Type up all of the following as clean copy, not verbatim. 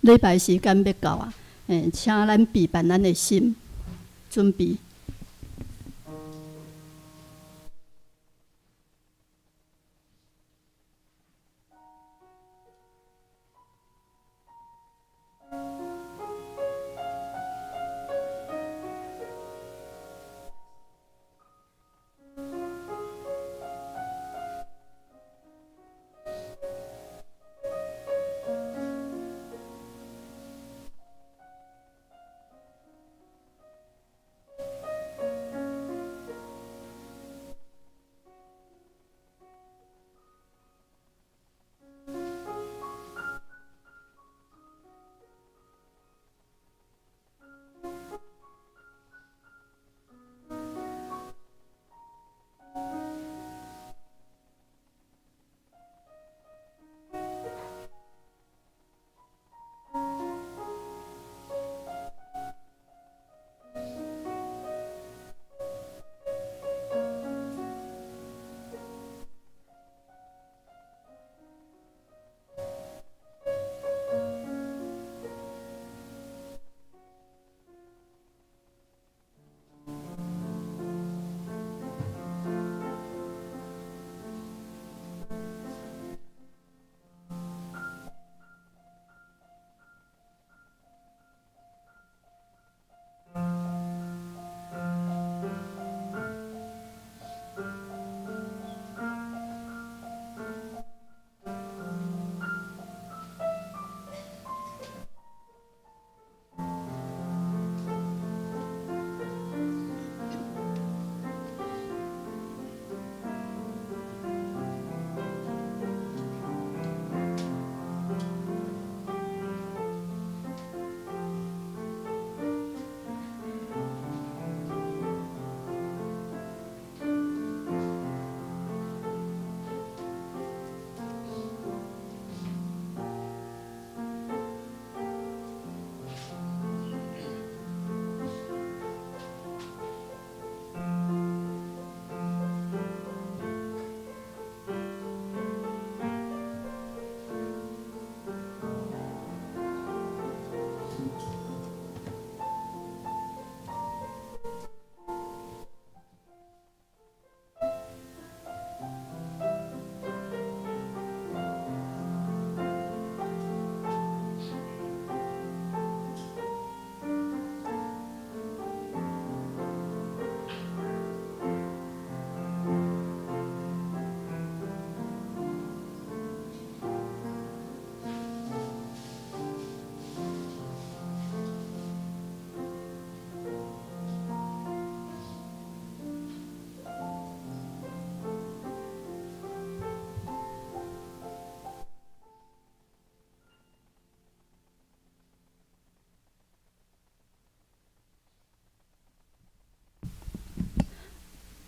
禮拜時間欲到啊，請咱備辦咱的心，準備。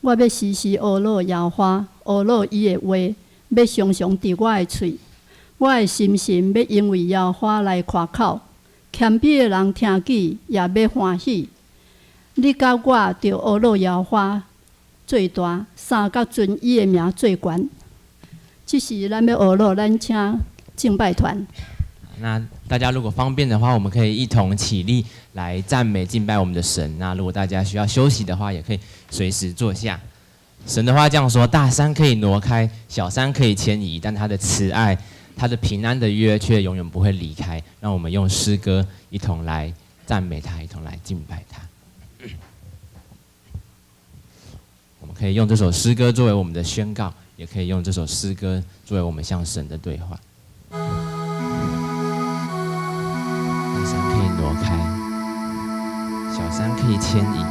我欲時時呵咾耶和華，呵咾伊的話，欲常常佇我的喙。我的心神欲因為耶和華來誇口，謙卑的人聽見也欲歡喜。你佮我著呵咾耶和華做大，三角尊伊的名做懸。這時咱欲呵咾，咱請敬拜團。那大家如果方便的話，我們可以一同起立來讚美敬拜我們的神。那如果大家需要休息的話，也可以隨時坐下。神的話這樣說：大山可以挪開，小山可以遷移，但他的慈愛、他的平安的約卻永遠不會離開。讓我們用詩歌一同來讚美他，一同來敬拜他。我們可以用這首詩歌作為我們的宣告，也可以用這首詩歌作為我們向神的對話。大山可以挪開，小山可以遷移，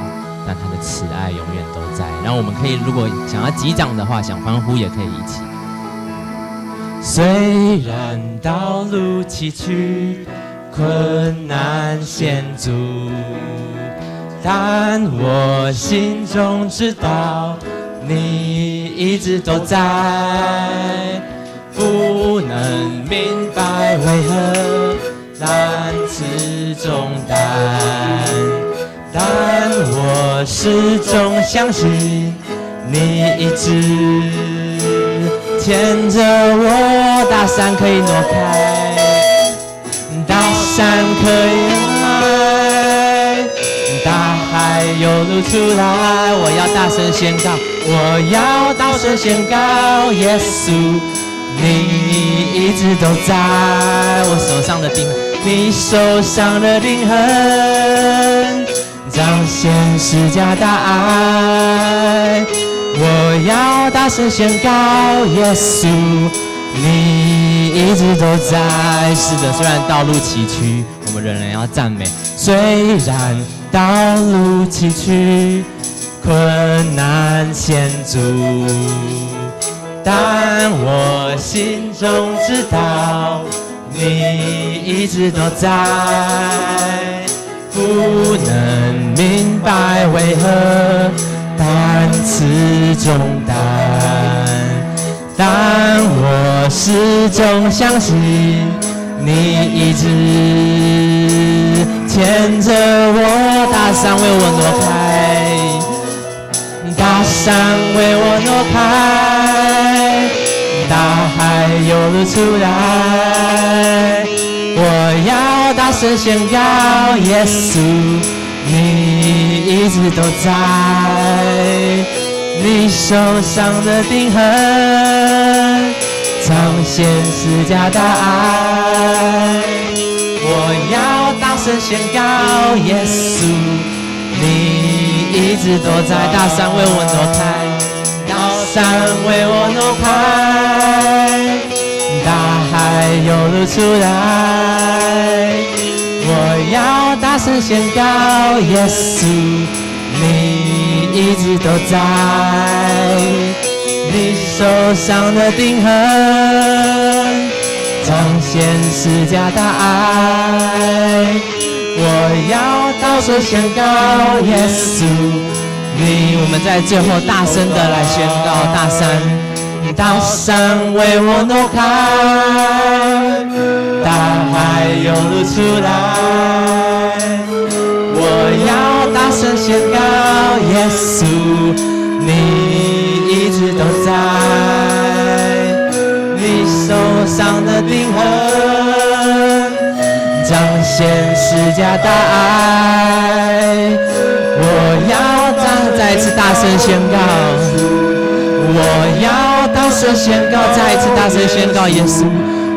但他的慈愛永遠都在。讓我們可以，如果想要擊掌的話，想歡呼也可以一起。雖然道路崎嶇，困難險阻，但我心中知道，你一直都在。不能明白為何擔此重擔，但我始終相信你一直牽著我。大山可以挪開，大山可以挪開，大海有路出來。我要大聲宣告，我要大聲宣告，耶穌，你一直都在。我手上的釘，你手上的釘痕，彰顯十架大愛。我要大聲宣告，耶穌，你一直都在。是的，雖然道路崎嶇，我們仍然要讚美。雖然道路崎嶇，困難險阻，但我心中知道，你一直都在。不能明白為何擔此重擔，但我始終相信你一直牽着我。大山為我挪開，大山為我挪開，大海有路出來。我要大聲宣告，耶穌，你一直都在。你手上的釘痕，彰顯十架大愛。我要大聲宣告，耶穌，你一直都在。大山為我挪開，大山為我挪開，大海有路出來。我要大聲宣告，耶穌，你一直都在。你手上的釘痕，彰顯十架大愛。我要大聲宣告，耶穌，你。我們在最後大聲的來宣告，大山，大山為我挪開，大海有路出來。我要大聲宣告，耶穌，你一直都在。你手上的釘痕，彰顯十架大愛。我要再一次大聲宣告，我要大聲宣告，再一次大聲宣告耶穌。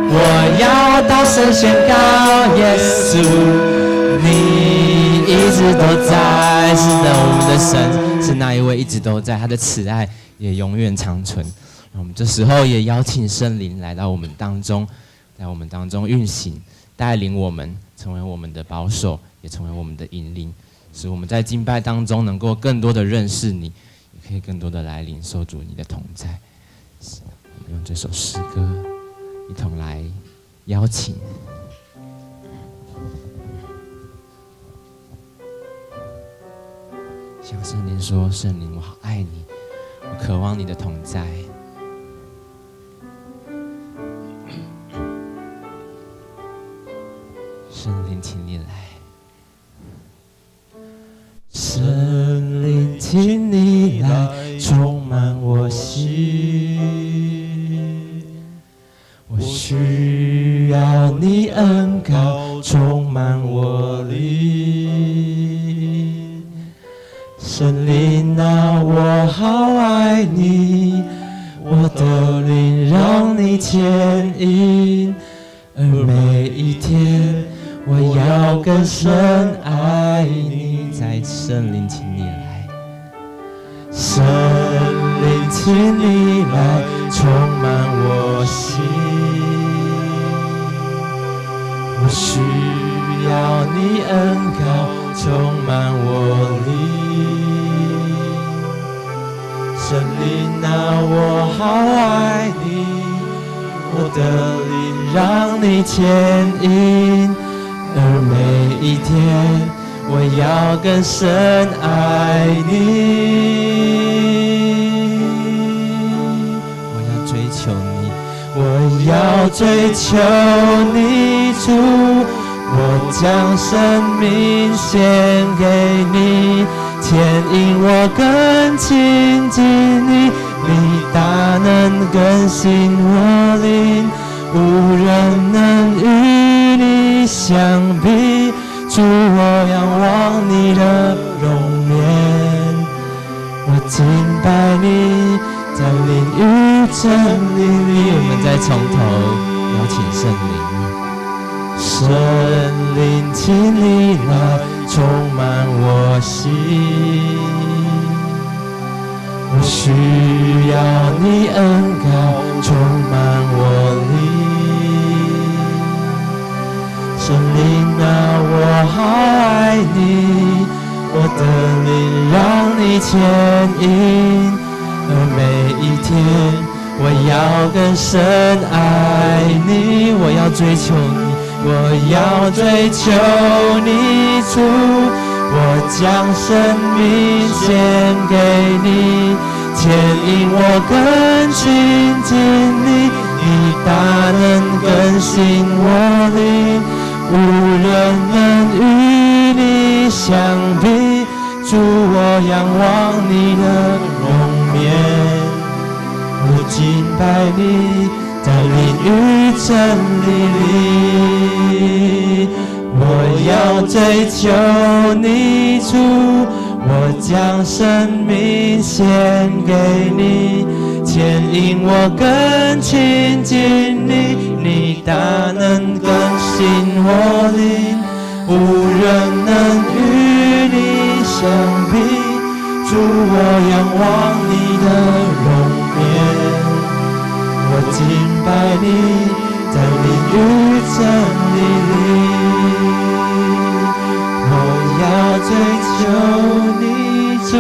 我要大聲宣告耶穌，你一直都在。是的，我們的神是那一位一直都在，他的慈愛也永遠長存。我們這時候也邀請聖靈來到我們當中，在我們當中運行，帶領我們成為我們的保守，也成為我們的引領，使我們在敬拜當中能夠更多的認識你，也可以更多的來領受主你的同在。我們用這首詩歌一同來邀請，向聖靈說：聖靈，我好愛你，我渴望你的同在。聖靈，請你來。聖靈，請你來，充滿我心。我需要你恩膏，充滿我靈。聖靈啊，我好愛你，我的靈讓你牽引，而每一天我要更深愛你。在聖靈，請你來，聖靈，請你來，充滿我心。我需要你恩膏，充滿我靈。聖靈啊，我好愛你，我的靈讓你牽引，而每一天我要更深愛你。我要追求你，我要追求你主，我將生命獻給你，牽引我更親近你，你大能更新我靈，無人能與你你相比。主，我仰望你的容顏，我敬拜你，在靈與真理裡。我們再從頭邀請聖靈，聖靈，請你來充滿我心，我需要你恩膏充滿我靈。聖靈啊，我好愛你，我的靈讓你牽引，而每一天我要更深愛你，我要追求你，我要追求你主，我將生命獻給你，牽引我更親近你，你大能更新我靈。無人能與你相比，主，我仰望你的容顏，我敬拜你，在靈與真理裡，我要追求你主，我將生命獻給你，牽引我更親近你，你大能更新我靈，無人能與你相比，主，我仰望你的容顏，我敬拜你，在靈與真理裡，我要追求你主，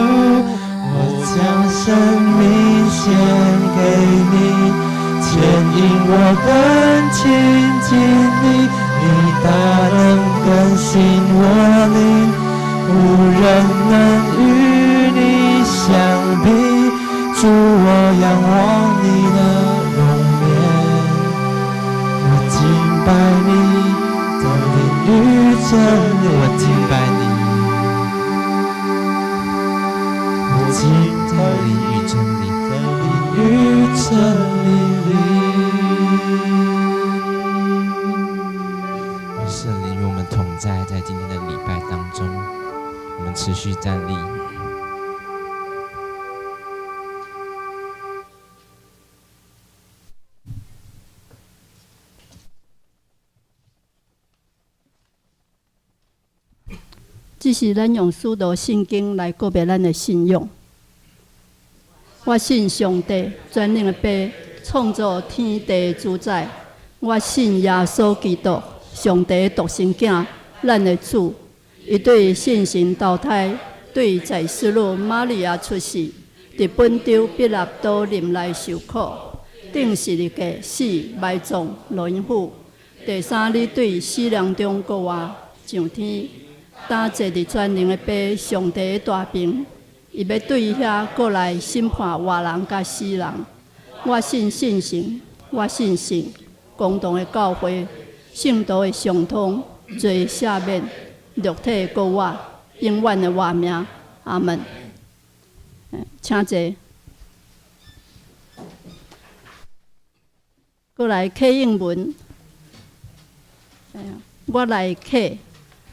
我將生命獻給你，牽引我更親近你，你大能更新我靈，無人能與你相比，主，我仰望你的容顏，我敬拜你，在靈與真理，我敬拜你，我敬拜靈與真理，在靈與真理裡。聖靈與我們同在，在今天的禮拜當中，我們持續站立。這是咱用使徒信經來告別咱的信仰。我信上帝，全能的父，創造天地主宰。我信耶穌基督，上帝獨生囝，咱的主。伊對聖神投胎，對在施女瑪利亞出世，佇本丟彼拉多忍耐受苦，釘十字架死埋葬落陰府。第三日對死人中復活，上天。擔坐佇全能的父上帝的大爿，伊欲對遐閣來審判活人佮死人。我信聖神，我信聖公同的教會，聖徒的相通，罪赦免，肉體的復活，永遠的活命。阿門。請坐。閣來啟應文，我來啟。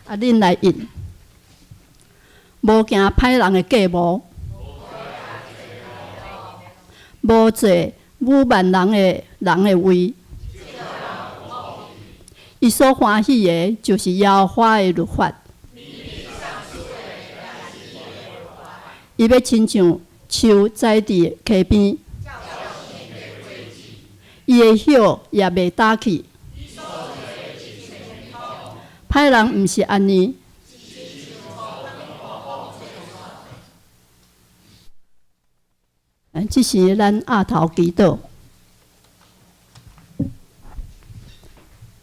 啊，恁來應，無行歹人的計謀，無坐侮慢人的人的位。伊所歡喜的，就是耶和華的律法。伊欲親像樹栽佇溪邊，伊的葉也袂焦去。歹人毋是按呢，這是咱額頭祈禱。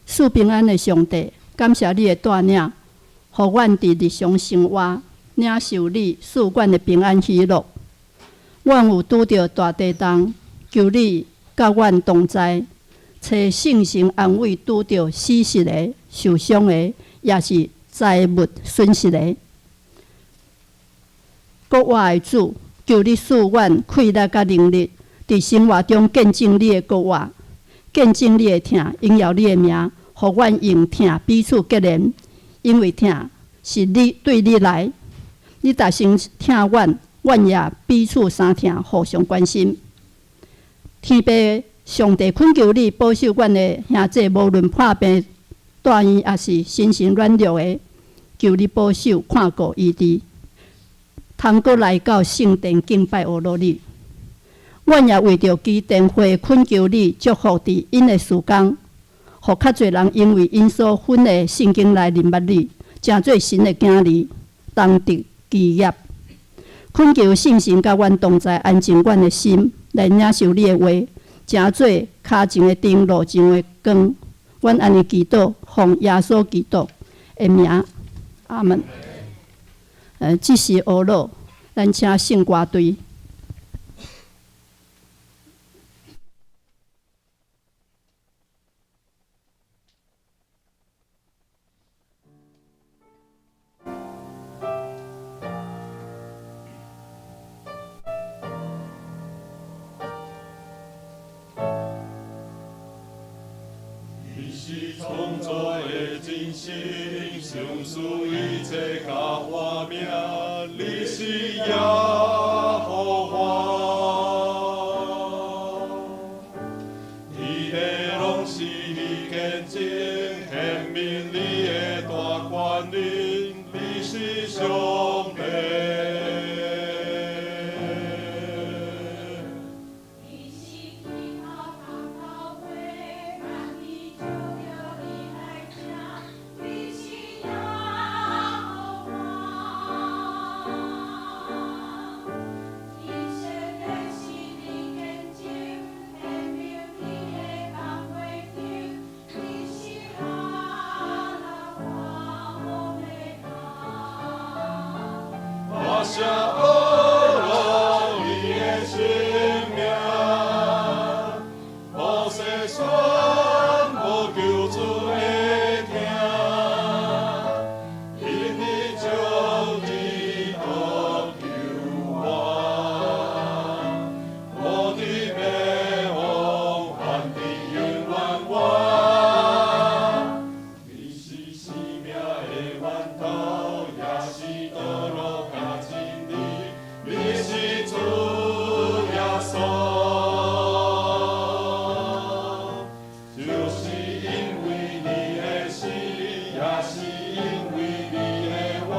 賜平安的上帝，感謝你的帶領，予阮佇日常生活領受你賜阮的平安喜樂。阮有拄著大地動，求你佮阮同在，揣聖神安慰拄著死失的、受傷的，也是財物損失的。國外的主，求你賜阮氣力佮能力，佇生活中見證你的國話，見證你的疼，榮耀你的名，予予阮用疼彼此結連，因為疼是你對你來，你若先疼阮，阮也彼此相疼，互相關心。天父上帝懇求你保守阮的兄弟，無論破病、住院，抑是心神軟弱的，求你保守看顧醫治，通閣來到聖殿敬拜阿羅你。阮也為著基甸會懇求你祝福佇𪜶的事工，予較濟人因為𪜶所分的聖經來認捌你，成做神的囝兒，同得基業。懇求聖神佮阮同在，安靜阮的心，來領受你的話，成做跤前的燈，路上的光。阮按呢祈禱，奉耶穌基督的名，阿門。這是阿羅，咱請聖歌隊。你是創造的真神，賞賜一切佮活命，你是耶和華。天地攏是你見證，顯明你的大權能，你是上帝。你是起頭通到尾，萬耳就著你來聽，你是耶和華。以色列是你見證，顯明你的工作燈，你是阿拉法歐米伽。大聲阿羅你的聖名，摩西宣布救主的疼，因你將基督救我，無佇滅亡，還佇永遠活。你是生命的源頭，也是道路佮真理，你是主耶穌。就是因為你的死，也是因為你的活，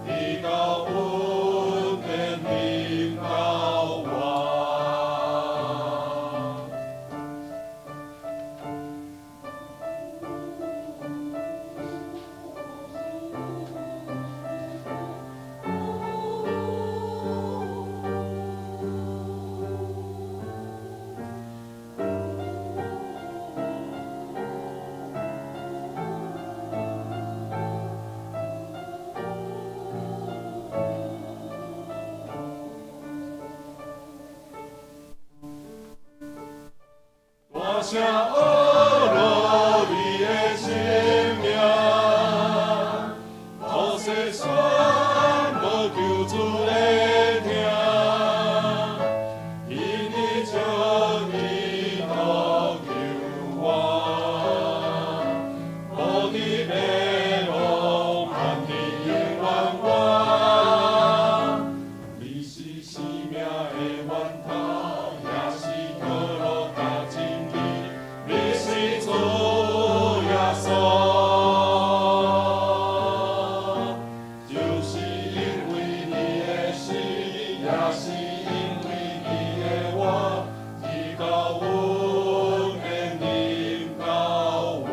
直到恩典臨到我。大聲阿羅你的聖名，摩西宣布救主的疼，因你將基督救我，無佇滅亡，還佇永遠活。你是生命的源頭，也是道路佮真理，你是主耶穌。就是因為你的死，也是因為你的活，直到恩典臨到我。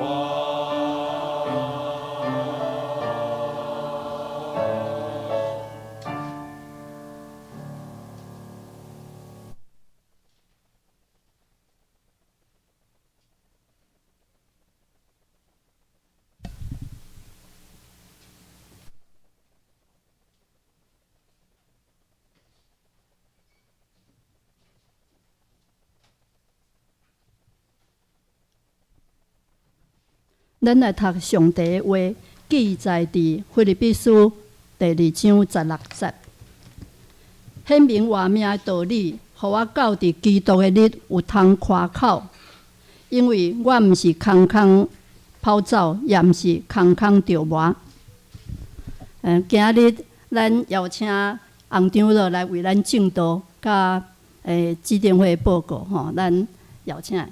咱來讀上帝的話，記載佇腓立比書第二章十六節。顯明活命的道理，予我到佇基督的日有通誇口，因為我毋是空空跑走，也毋是空空著磨。今仔日咱邀請洪長老來為咱證道，佮基甸會報告吼，咱邀請。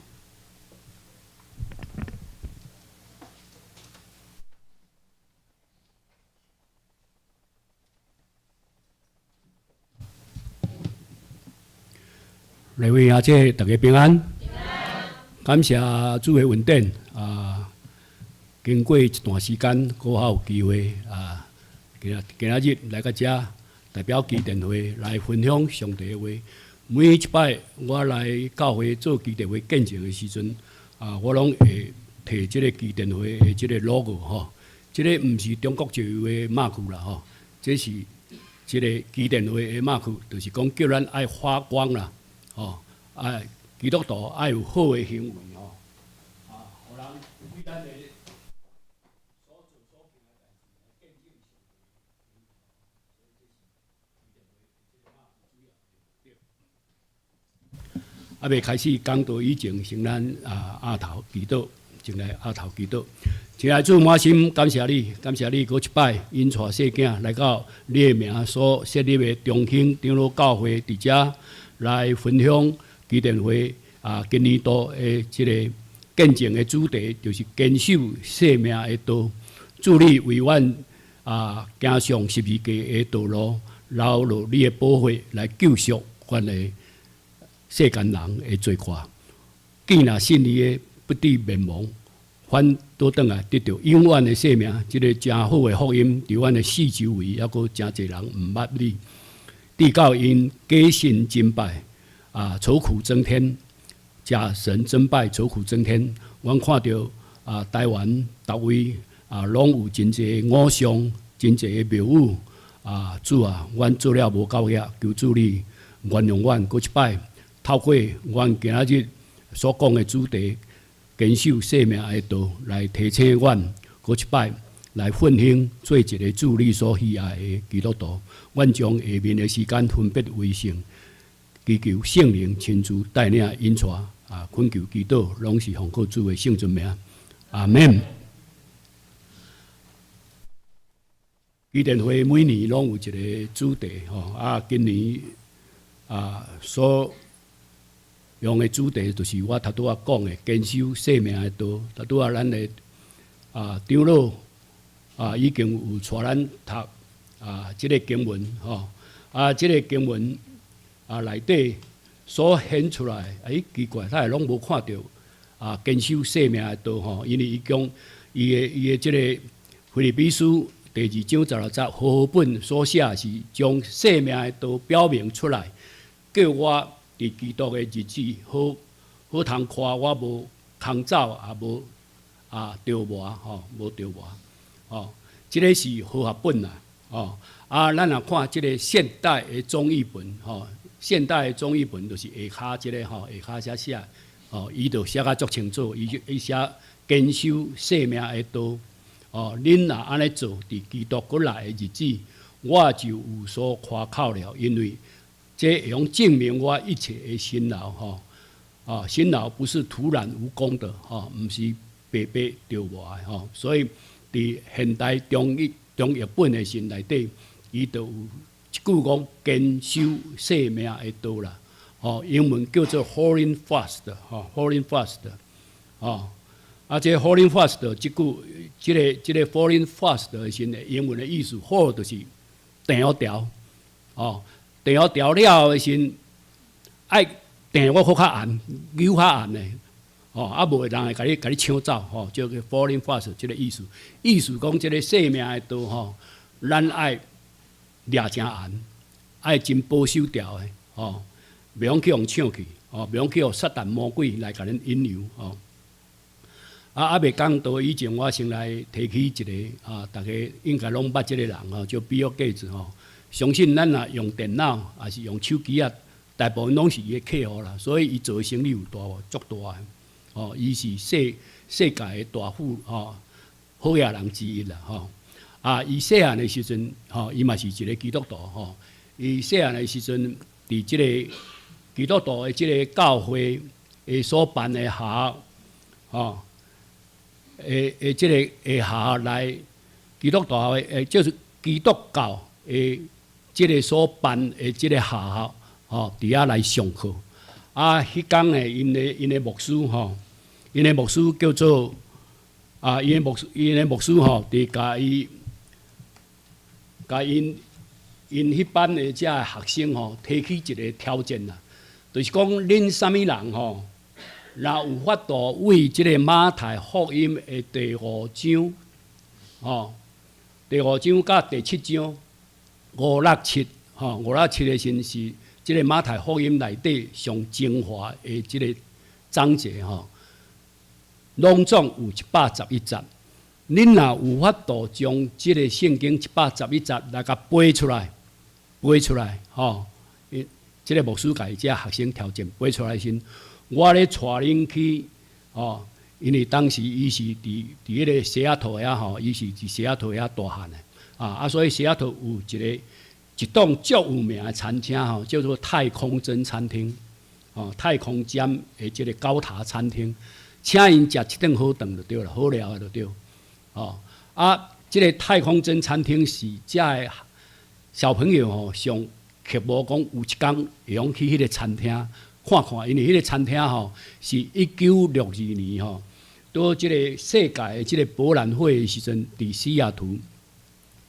各位阿姐，大家平安。感謝主的恩典啊！經過一段時間，閣較有機會啊，今今仔日來到遮，代表基甸會來分享上帝的話。每一擺我來教會做基甸會見證的時陣，啊，我攏會提這个基甸會的這个 logo 吼，這个毋是中國石油的 mark 啦吼，這是這个基甸會的 mark，就是講叫咱愛發光啦。哦，愛基督徒愛有好的行為吼，啊，予人對咱的所做所行的代誌來見證上帝。猶未開始講道以前，先咱啊阿頭祈禱，先來阿頭祈禱。親愛主，滿心感謝你，感謝你閣一擺引帶細囝來到你的名所設立的中興長老教會佇遮。來分享基甸會啊，今年度的這个見證的主題，就是堅守生命的道。主你為阮啊行上十字架的道路，流落你的寶血來救贖阮的世間人的罪過。既若信你的不致滅亡，反倒轉來得著永遠的生命。這个誠好的福音，佇阮的四周圍，猶閣誠濟人毋捌你。直到𪜶假神爭敗，啊，愁苦增添；假神爭敗，愁苦增添。阮看著啊，台灣逐位啊，攏有真濟偶像，真濟的廟宇啊，主啊，阮做了無夠額，求主你原諒阮，閣一擺透過阮今仔日所講的主題，堅守生命的道，來提醒阮閣一擺。來奮興做一个主你所喜愛的基督徒。阮將下面的時間分別為聖，祈求聖靈親自帶領引帶啊，懇求祈禱，攏是奉靠主的聖尊名。阿門。基甸會每年攏有一个主題吼，啊，今年啊所用的主題就是我頭拄仔講的堅守生命的道。頭拄仔咱的啊長老啊已經有帶咱讀啊這个經文吼，啊這个經文啊內底所顯出來，欸奇怪，他會攏無看著啊堅守生命的道吼，因為伊講伊的這个腓立比書第二章十六節和合本所寫是將生命的道表明出來，叫我佇基督的日子好好通看我無空走，也無啊著磨吼，無著磨吼，這个是和合本啦，吼啊，咱若看這个現代的中譯本吼，現代的中譯本就是下跤這个吼，下跤遮寫，吼，伊就寫甲足清楚，伊伊寫堅守生命的道，哦，恁若按呢做，佇基督閣來的日子，我就有所誇口了，因為這會用證明我一切的辛勞吼，啊，辛勞不是徒然無功的吼，毋是白白著磨的吼，所以佇現代中譯本的時內底，伊就有一句講堅守生命的道啦，吼，英文叫做 holding fast，吼，holding fast，吼，啊，這 holding fast 這句，這个這个 holding fast 的時陣，英文的意思，hold 就是定予牢，吼，定予牢了的時陣，愛定閣較嚴，扭較嚴的，吼，啊無人會共你共你搶走，吼，叫做 holding fast 這个意思，意思講這个生命的道，吼，咱愛掠誠嚴，愛真保守牢的，吼，袂用去予搶去，吼，袂用去予撒旦魔鬼來共恁引誘，吼。啊，猶未講道以前，我先來提起一个啊，大家應該攏捌這个人吼，叫比爾蓋茨吼。相信咱若用電腦，抑是用手機啊，大部分攏是伊的客戶啦，所以伊做的生意有大無？足大的，吼，伊是世界的大富吼，好額人之一啦，吼。啊，伊細漢的時陣，吼，伊嘛是一个基督徒吼。伊細漢的時陣，佇這个基督徒的這个教會的所辦的學校，吼。的這個的學校來基督大學的，就是基督教的這個所辦的這個學校，吼，佇遐來上課。啊，彼工呢，𪜶的牧師吼，𪜶的牧師叫做啊，𪜶的牧師吼，佇共伊共𪜶彼班的這學生吼，提起一個挑戰啦，就是講恁啥物人吼，若有法度為這個馬太福音的第五章，吼，第五章佮第七章五六七，吼，五六七的時是這個馬太福音內底上精華的這個章節吼，攏總有111節。恁若有法度將這個聖經一百十一節來共背出來，背出來，吼，這個牧師共這學生挑戰背出來時，我咧帶恁去，吼，因為當時伊是佇彼個西雅圖遐吼，伊是佇西雅圖遐大漢的，啊，所以西雅圖有一棟足有名的餐廳吼，叫做太空針餐廳，哦，太空針的這個高塔餐廳，請𪜶食一頓好頓就對啦，好料的就對。哦，啊，這個太空針餐廳是遮的小朋友吼上渴望講有一工會用去彼個餐廳看看，因為彼個餐廳吼是1962年吼，佇這個世界的這個博覽會的時陣，佇西雅圖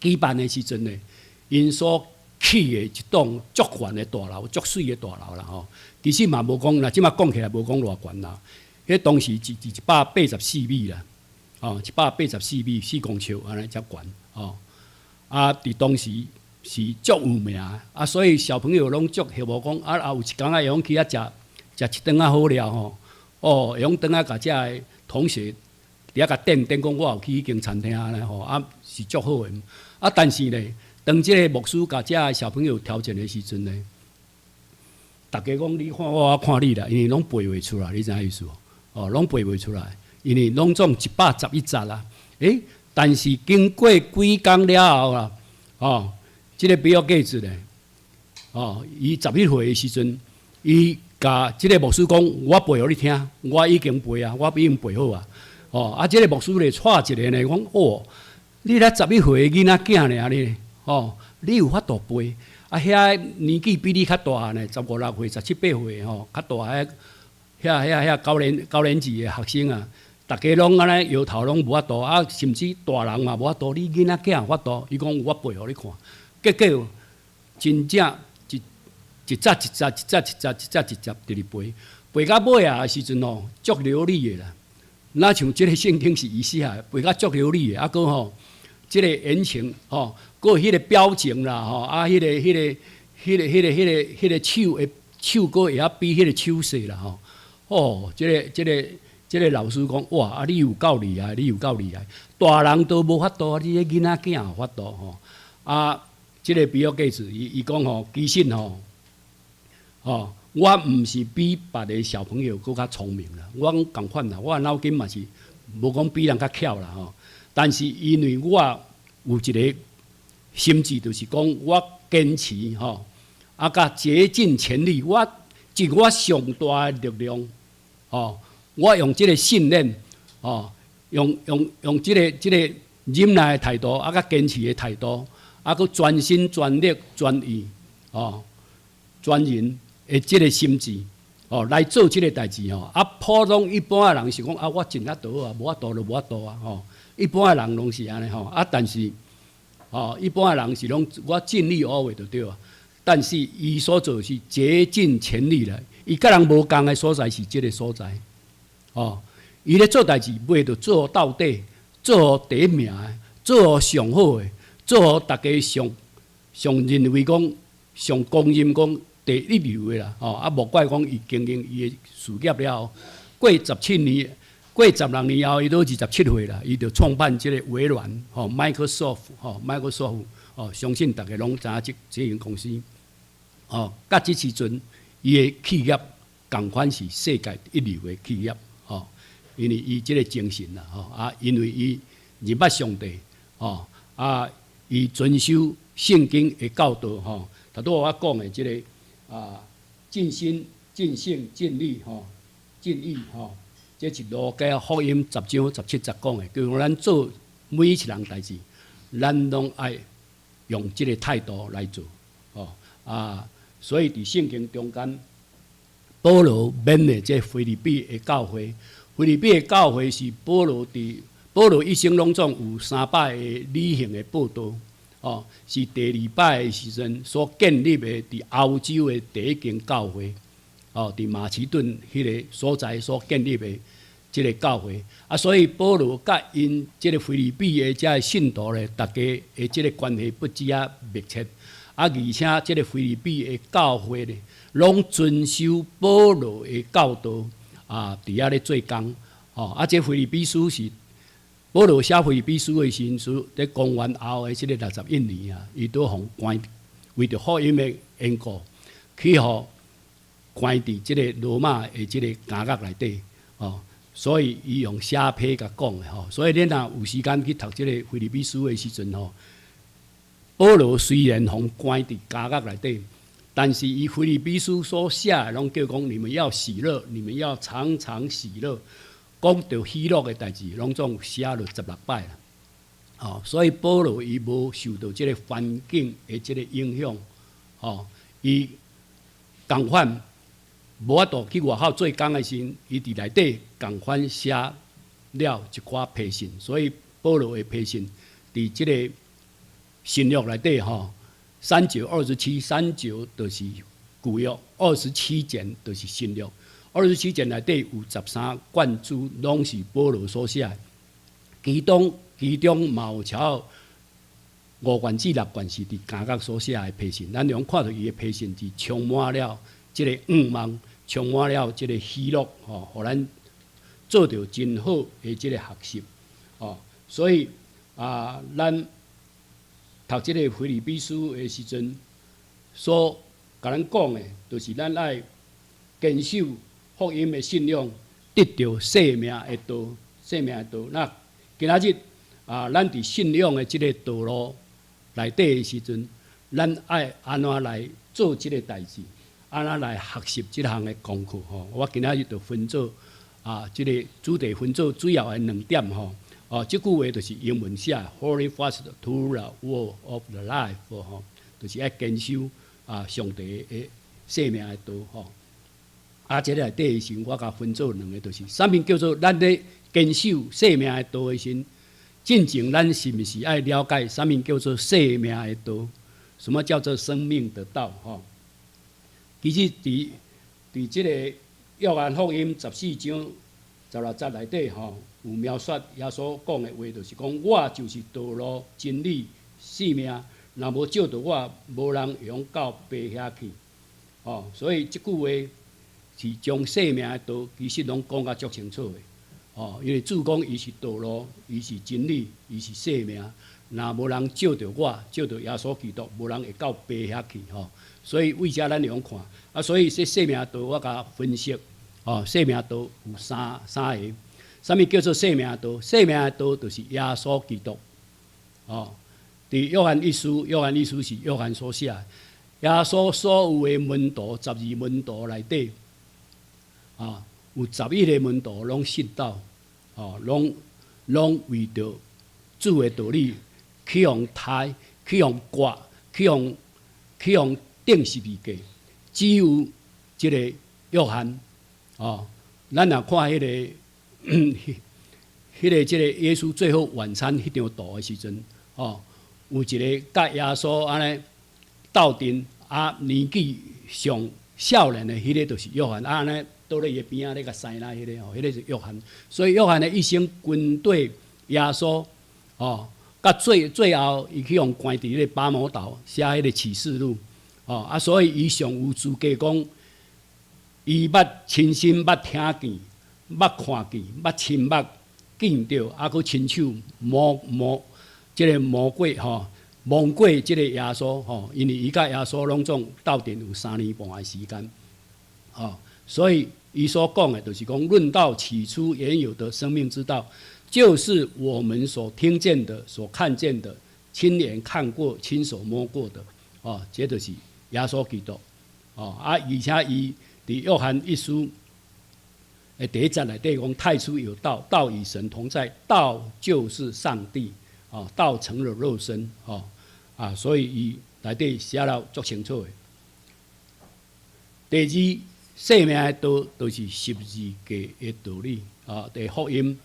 舉辦的時陣呢，𪜶所起的一棟足懸的大樓，足媠的大樓啦吼。其實嘛無講，若這馬講起來無講偌懸啦。彼當時是184米啦。哦，184米4公尺按呢遮懸，哦，啊，佇當時是足有名，啊，所以小朋友攏足希望講，啊，有一工啊會用去遐食食一頓仔好料吼，哦，會用轉來共遮的同學佇遐共展展講，我有去彼間餐廳按呢吼，啊，是足好的。啊，但是呢，當這個牧師共遮的小朋友挑戰的時陣呢，逐家講你看我，我看你啦，因為攏背袂出來，你知影意思無？哦，攏背袂出來。因為攏總111節啦，欸，但是經過幾工了後啊，哦，這個比爾蓋茨咧，哦，伊11歲的時陣，伊共這個牧師講，我背予你聽，我已經背啊，我已經背好啊，哦，啊，這個牧師咧𤆬一下呢，講哦，你才十一歲的囡仔囝爾呢，哦，你有法度背？啊，遐年紀比你較大呢，十五六歲、十七八歲吼，較大的遐高年級的學生啊。逐家攏按呢搖頭，攏無法度啊，甚至大人嘛無法度。你囡仔囝有法度，伊講我背予你看，結果真正一一節一節一節一節一節一節佇咧背，背到尾仔的時陣吼，足流利的啦。若像這個聖經是伊寫的，背甲足流利的，啊，閣吼，這個言情吼，閣彼個表情啦吼，啊，彼個手的手閣會曉比彼個手勢啦吼。哦，這個老師講，哇！啊，你有夠厲害，你有夠厲害，大人都無法度，你這囡仔囝有法度吼。啊，這個比爾蓋茨，伊講吼，其實吼，吼，我毋是比別个小朋友閣較聰明啦，我仝款啦，我腦筋嘛是無講比人較巧啦吼。但是因為我有一個心志，就是講我堅持吼，啊，佮竭盡全力，我盡我上大的力量，吼。我用這個信念，哦，用這個忍耐的態度，啊，佮堅持的態度，啊，閣專心專力專意，哦，專人的這個心志，哦，來做這個代誌吼。啊，普通一般的人是講啊，我盡力就好啊，無法度就無法度啊，吼。一般的人攏是按呢吼。啊，但是，哦，一般的人是攏我盡力而為就對啊。但是伊所做是竭盡全力啦，伊佮人無仝的所在是這個所在。哦，伊咧做代誌，欲著做到底，做予第一名的，做予上好的，做予逐家上上認為講上公認講第一流的啦。哦，啊，莫怪講伊經營伊的事業了後，過17年，過16年後，伊都27歲啦，伊就創辦這個微軟，吼，Microsoft，吼，Microsoft，哦，相信逐家攏知影這間公司，哦，佮這時陣，伊的企業仝款是世界一流的企業。吼，因為伊這個精神啦，吼啊，因為伊認捌上帝，吼啊，伊遵守聖經的教導，吼，頭拄我講的這個啊，盡心、盡性、盡力，吼，盡意，吼，這是路加福音10章17節講的，叫咱做每一項代誌，咱攏愛用這個態度來做，哦啊，所以佇聖經中間，保羅勉勵這腓立比的教會，腓立比的教會是保羅佇保羅一生攏總有3擺的旅行的報道，哦，是第二擺的時陣所建立的佇歐洲的第一間教會，哦，佇馬其頓彼个所在所建立的這个教會，啊，所以保羅佮𪜶這个腓立比的這个信徒咧，大家的這个關係不止啊密切，啊，而且這个腓立比的教會咧，攏遵守保羅的教導，啊，佇遐咧做工，哦，啊，這腓立比書是保羅寫腓立比書的時陣，是佇公元後的這个61年啊，伊都予關，為著福音的緣故，去予關佇這个羅馬的這个監獄內底，哦，所以伊用寫批共講的吼，所以恁若有時間去讀這个腓立比書的時陣吼，保羅雖然予關佇監獄內底，但是伊腓立比書所寫的攏叫講你們要喜樂，你們要常常喜樂，講著喜樂的代誌，攏總寫了16擺啦。哦，所以保羅伊無受到這个環境的這个影響，哦，伊仝款無法度去外口做工的時陣，伊佇內底仝款寫了一寡批信，所以保羅的批信佇這个新約內底吼，三九二十七，三九就是舊約，二十七卷就是新約。二十七卷內底有13卷書，攏是保羅所寫的。其中嘛有超5卷至6卷是佇監獄所寫的批信。咱會看著伊的批信是充滿了這个盼望，充滿了這个喜樂，吼，予咱做著真好的這个學習，哦。所以啊，咱讀這个腓立比書的時陣，所共咱講的，就是咱愛堅守福音的信仰，得著生命的道，生命的道。那今仔日啊，咱佇信仰的這个道路內底的時陣，咱愛按怎來做這个代誌？按怎來學習這項的功課？吼，我今仔日就分做啊，這个主題分做主要的兩點吼。哦，這句話就是英文寫，Hold fast to the word of the life，吼，就是愛堅守啊上帝的生命的道，吼。啊，這个內底的時陣，我共分做兩個，就是啥物叫做咱咧堅守生命的道的時陣，進前咱是毋是愛了解啥物叫做生命的道？什麼叫做生命的道？吼，其實佇這个約翰福音14章16節內底，吼，有描述耶穌講的話，就是講我就是道路、真理、生命，若無藉著我，無人會用到爸遐去。哦，所以這句話是將生命的道，其實攏講甲足清楚的。哦，因為主講伊是道路，伊是真理，伊是生命。若無人藉著我，藉著耶穌基督，無人會到爸遐去。吼，所以為遮咱會用看。啊，所以這生命道我共分析。哦，生命道有三個。啥物叫做生命道？生命的道就是耶穌基督。哦，佇約翰一書，約翰一書是約翰所寫。耶穌所有的門徒，十二門徒內底，啊，有11個門徒攏殉道，哦，攏為著主的道理去予刣，去予割，去予釘十字架。只有這个約翰，哦，咱若看彼個這个耶穌最後晚餐彼張圖的時陣，哦，有一个佮耶穌按呢鬥陣啊，年紀上少年的彼个就是約翰，啊按呢倒咧伊邊仔咧共搧啦，彼个吼，彼个是約翰。所以約翰的一生跟綴耶穌，哦，到最後伊去予關佇彼个拔摩島寫彼个啟示錄，哦啊，所以伊上有資格講，伊捌親身捌聽見、捌看見、捌親目見著，啊，閣親手摸這個摸過吼，摸過這个耶穌吼，因為伊佮耶穌攏總鬥陣有3年半的時間，哦，所以伊所講的，就是講論到起初原有的生命之道，就是我們所聽見的、所看見的、親眼看過、親手摸過的，哦，這就是耶穌基督，哦，啊，而且伊佇約翰一書，第一節內底講太初有道，道與神同在，道就是上帝，哦，道成了肉身，哦，啊，所以伊內底寫了足清楚的。第二，生命的道就是十字架的道理，啊，的福音，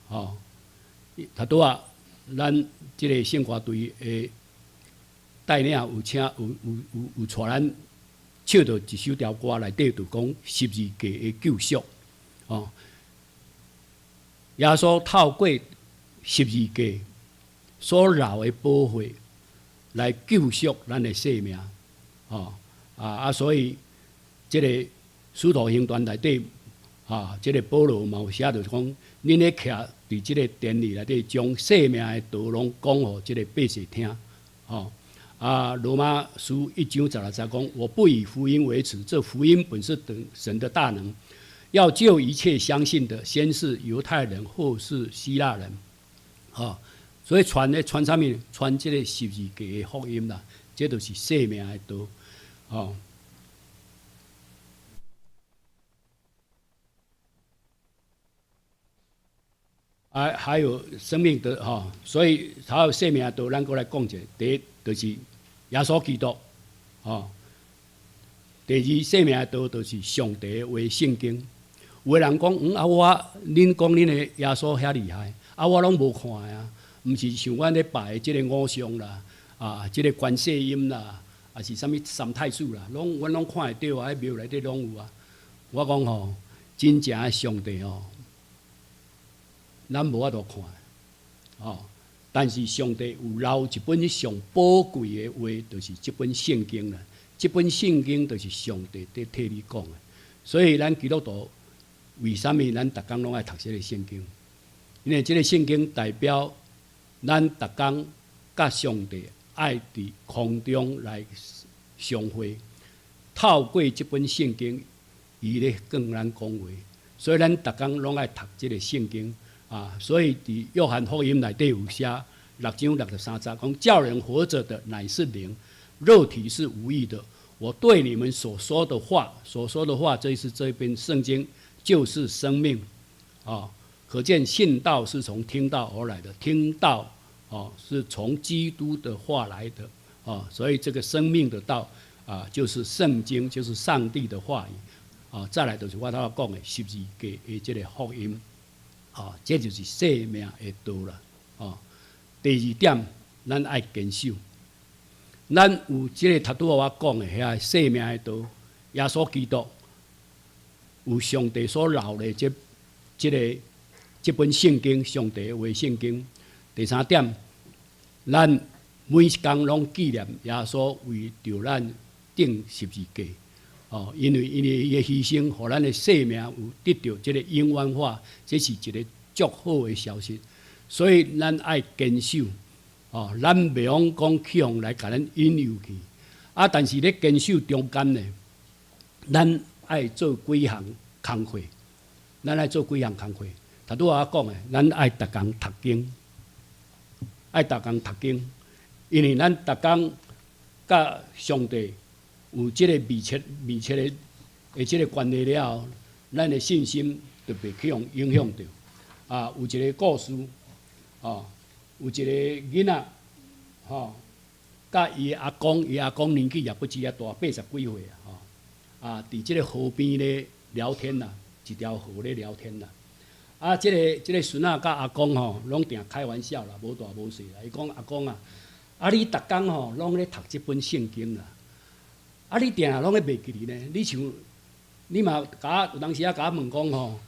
哦，頭拄仔，咱這個聖歌隊的帶領有請有有有有帶咱唱著一首條歌，內底就講十字架的救贖，哦，耶穌透過十字架所流的寶血來救贖咱的生命，哦，啊啊，所以這個使徒行傳內底啊，這個保羅嘛有寫著講，恁咧徛佇這個殿裡內底，將生命的道攏講予這個百姓聽，哦。啊，羅馬書一章十六節講：我不以福音為恥，這福音本是等神的大能，要救一切相信的，先是猶太人，後是希臘人。哦，所以傳咧傳啥物？傳這個十字架的福音啦，這就是生命的道。哦。啊，還有生命的吼，所以還有生命的道，咱閣來講一下。第一就是耶穌基督，吼。第二，生命的道就是上帝的話聖經。有的人講，嗯啊，我恁講恁的耶穌遐厲害，啊，我攏無看啊，毋是像阮咧拜的這個偶像啦，啊，這個觀世音啦，抑是啥物三太子啦，攏阮攏看會著啊，彼廟內底攏有啊。我講吼，真正的上帝吼。咱無法度看，哦，但是上帝有留一本上寶貴的話，就是這本聖經啦。這本聖經就是上帝佇替你講的，所以咱基督徒為啥物咱逐工攏愛讀這個聖經？因為這個聖經代表咱逐工佮上帝愛佇空中來相會，透過這本聖經，伊咧跟咱講話，所以咱逐工攏愛讀這個聖經。啊，所以佇約翰福音內底有寫六章六十三節，講叫人活著的乃是靈，肉體是無益的。我對你們所說的話，所說的話，這是這本聖經，就是生命。啊，可見信道是從聽道而來的，聽道啊是從基督的話來的。啊，所以這個生命的道啊，就是聖經，就是上帝的話語。啊，再來就是我頭仔講的十字架的這個福音。哦，這就是生命的道啦。哦，第二點，咱愛堅守。咱有這個頭拄仔我講的遐生命的道，耶穌基督有上帝所留的這、這個、這本聖經，上帝的話聖經。第三點，咱每一工攏紀念耶穌為著咱釘十字架。哦，因為因為伊的犧牲，予咱的生命有得著這個永遠化，這是一個足好的消息。所以咱愛堅守，哦，咱袂用講去予人來共咱引誘去。啊，但是咧堅守中間呢，咱愛做幾項工課，咱愛做幾項工課。頭拄仔我講的，咱愛逐工讀經，愛逐工讀經，因為咱逐工佮上帝有這個密切、密切的的這個關係了後，咱的信心就袂去予影響著。啊，有一個故事，哦，有一個囡仔，吼，佮伊的阿公，伊阿公年紀也不止遐大，八十幾歲啊，吼，啊，佇這個河邊咧聊天啦，一條河咧聊天啦。啊，這個這個孫仔佮阿公吼，攏定開玩笑啦，無大無細啦。伊講阿公啊，啊你逐工吼攏咧讀這本聖經啦。啊！你定定攏咧袂記哩呢？你像你嘛，共我有當時啊，共我問講吼，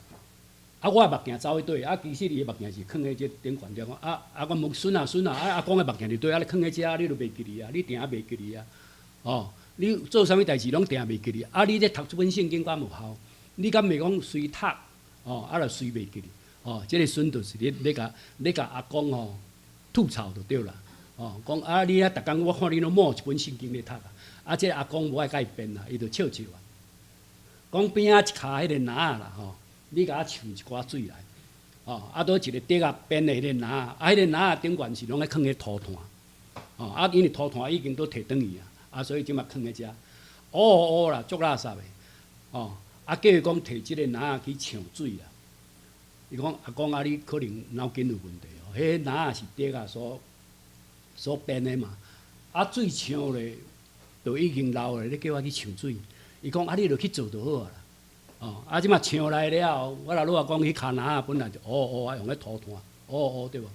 啊，我的目鏡走去佗？啊，其實伊的目鏡是囥佇這頂懸頂。啊啊，我問孫啊孫啊，啊阿公的目鏡佇佗？啊，你囥佇遮，你都袂記哩啊？你定定袂記哩啊？哦，你做啥物代誌攏定袂記哩？啊，你咧讀這本聖經敢有效？你敢袂講隨讀？哦，啊，就隨袂記哩？哦，這個孫就是咧咧共咧共阿公吼吐槽就對啦。哦，講啊，你遐逐工我看你攏摸一本聖經咧讀啊。啊！這個阿公無愛共伊辯啦，伊就笑笑啊。講邊仔一跤彼個籃仔啦吼，你共我搶一寡水來，吼啊！佗一個竹仔編的彼個籃仔，啊，彼個籃仔頂懸是攏愛囥佇塗炭，吼啊！因為塗炭已經都提轉去啊，啊，所以這馬囥佇遮，烏烏啦，足垃圾的，吼啊，叫伊講提這个籃仔去搶水啦。伊講阿公啊，你可能腦筋有問題哦。彼個籃仔是竹仔所編的嘛。啊，水搶咧，就已經流咧，你叫我去搶水。伊講啊，你就去做就好啊啦。哦，啊，這馬搶來了後，我老母仔講彼跤籃仔本來就烏烏啊，用咧塗炭，烏烏對無？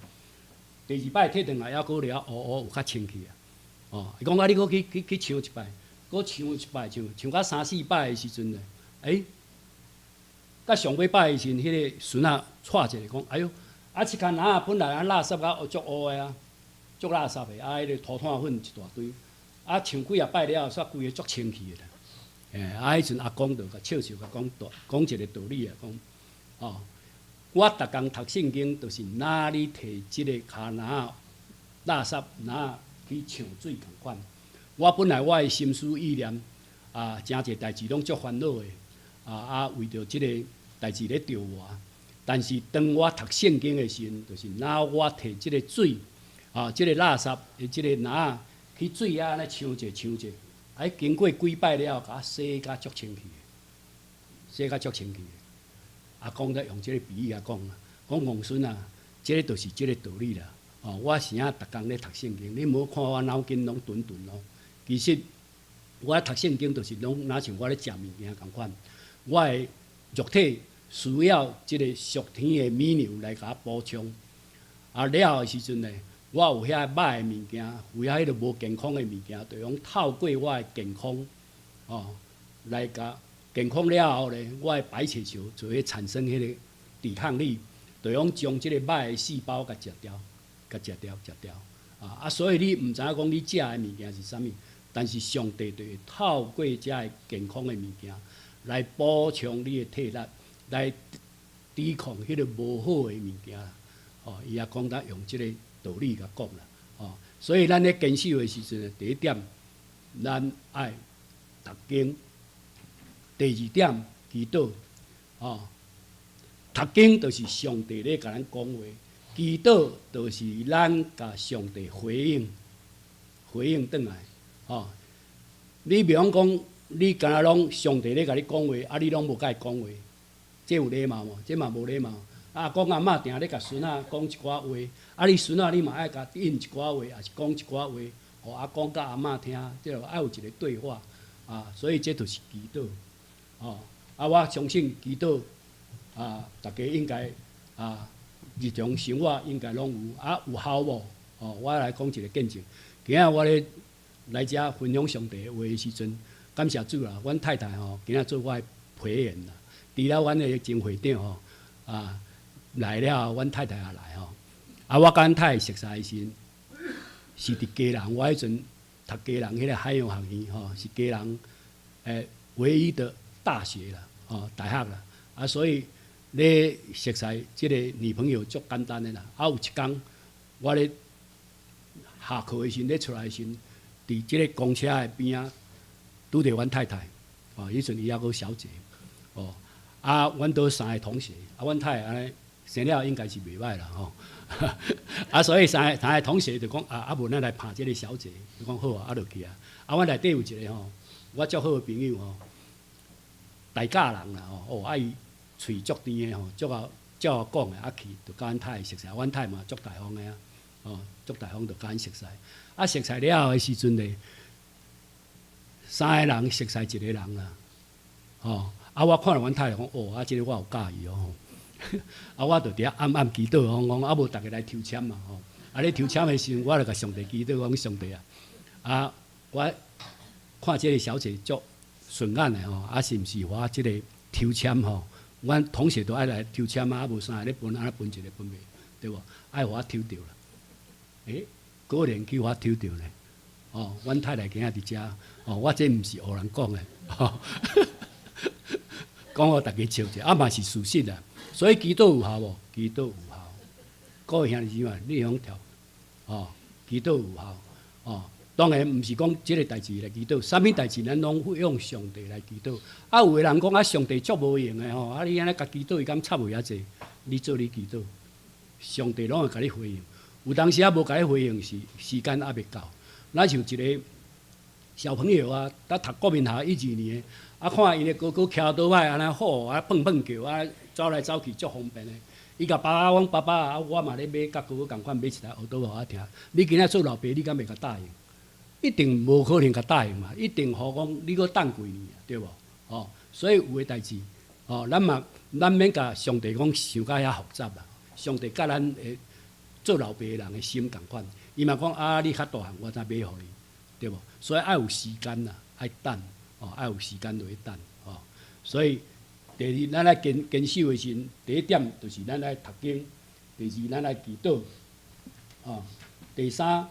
第二擺提轉來，猶閣了烏烏有較清氣啊。哦，伊講啊，你閣去去去搶一擺，閣搶一擺，搶搶到三四擺的時陣咧，欸，到上尾擺的時陣，彼個孫仔掣一下講，哎喲，啊，這跤籃仔本來啊垃圾甲足烏的啊，足垃圾的，啊，彼個塗炭粉一大堆，啊，搶幾仔擺了後，煞規个足清氣的啦。欸，啊，彼陣阿公就共笑笑，共講道，講一个道理啊，講，哦，我逐工讀聖經，就是若你提這个跤籃仔垃圾籃仔去搶水仝款。我本來我的心思意念啊，誠濟代誌攏足煩惱的，啊啊，為著這个代誌咧著我。但是當我讀聖經的時陣，就是若我提這个水，啊，這个垃圾的這个籃仔去水遐按呢搶者搶者，哎，經過幾擺了後，共我洗甲足清氣的，洗甲足清氣的。阿公才用這个比喻來講啊，講王孫啊，這个就是這个道理啦。哦，我是影逐工咧讀聖經，你無看我腦筋攏鈍鈍哦。其實我讀聖經就是攏若像我咧食物件仝款，我的肉體需要這个屬天的米糧來共我補充。啊，了後的時陣呢，我有遐歹的物件，有遐彼个無健康的物件，就用透過我的健康，哦，來共健康了後咧，我的白血球就會產生彼个抵抗力，就用將這个歹的細胞共食掉，共食掉，食掉。啊啊，所以你毋知影講你食的物件是啥物，但是上帝就會透過這个健康的物件來補充你的體力，來抵抗彼个無好的物件。哦，伊也講得用這个道理共講啦。哦，所以咱咧堅守的時陣，第一點，咱愛讀經；第二點，祈禱。哦，讀經就是上帝咧共咱講話，祈禱就是咱共上帝回應，回應轉來。哦，你袂用講，你敢若攏上帝咧共你講話，啊，你攏無共伊講話，這有禮貌無？這嘛無禮貌。阿公阿嬤定咧共孫仔講一寡話，啊，你孫仔你嘛愛共應一寡話，抑是講一寡話，予阿公佮阿嬤聽，這愛有一个對話，啊，所以這就是祈禱，哦，啊，我相信祈禱，啊，大家應該啊，日常生活應該攏有，啊，有效無？哦，我來講一个見證，今仔我咧來遮分享上帝的話的時陣，感謝主啦，阮太太吼，今仔做我的陪員啦，除了阮的前會長吼，啊，來了後，阮太太也來吼。啊，我佮阮太太熟似的時陣，是佇基隆。我彼陣讀基隆彼个海洋學院吼，是基隆唯一的大學啦，吼，大學啦。啊，所以咧熟似這个女朋友足簡單的啦。啊，有一工我咧下課的時陣，咧出來的時陣，佇這个公車的邊仔拄著阮太太，哦，彼陣伊猶閣小姐，哦，啊，阮都三个同學，啊，阮太太按呢生了應該是袂䆀啦吼，啊，所以三个三个同學就講啊，啊無咱來拍這个小姐，伊講好啊，啊就去啊，啊，阮內底有一个吼，我足好的朋友吼，大甲人啦吼，哦，啊伊喙足甜的吼，足𠢕足𠢕講的，啊去就佮阮太太熟似，阮太太嘛足大方的啊，哦，足大方就佮阮熟似，啊熟似了後的時陣咧，三个人熟似一個人啦，吼，啊我看著阮太太講，哦，啊這个我有佮意哦，啊我就佇遐暗暗祈禱，講講啊無逐家來抽籤嘛吼，啊咧抽籤的時陣，我就共上帝祈禱講上帝啊，啊我看這个小姐足順眼的吼，啊是毋是我這个抽籤吼？阮同學都愛來抽籤啊，啊無三个咧分，按呢分一个分袂，對無？愛予我抽著啦。欸，果然去予我抽著咧。哦，阮太太今仔佇遮，哦，我這毋是唬人講的，吼，講予大家笑者，啊嘛是事實啊。所以祈禱有效無？祈禱有效。各位兄弟姊妹，你會曉跳，哦，祈禱有效，哦。當然毋是講這个代誌來祈禱，啥物代誌咱攏用上帝來祈禱。啊，有的人講啊，上帝足無閒的吼，啊，你按呢共祈禱，伊敢插袂遐濟？你做你祈禱，上帝攏會共你回應。有當時啊無共你回應，是時間猶未到。若像一个小朋友啊，佇讀國民學一二年，啊，看𪜶的哥哥騎歐多擺按呢好，啊蹦蹦叫，啊走來走去足方便的。伊共爸爸講：爸爸啊，我嘛咧買佮哥哥仝款買一台歐多予我聽。你今仔做老爸，你敢會共答應？一定無可能共答應嘛！一定予講你閣等幾年啊，對無？哦，所以有的代誌，哦，咱嘛，咱免共上帝講想甲遐複雜啦。上帝佮咱的做老爸的人的心仝款，伊嘛講啊，你較大漢，我才買予你，對無？所以愛有時間啦，愛等，哦，愛有時間落去等，哦。所以第二，咱愛堅堅守的時陣，第一點就是咱愛讀經，第二，咱愛祈禱，哦，第三，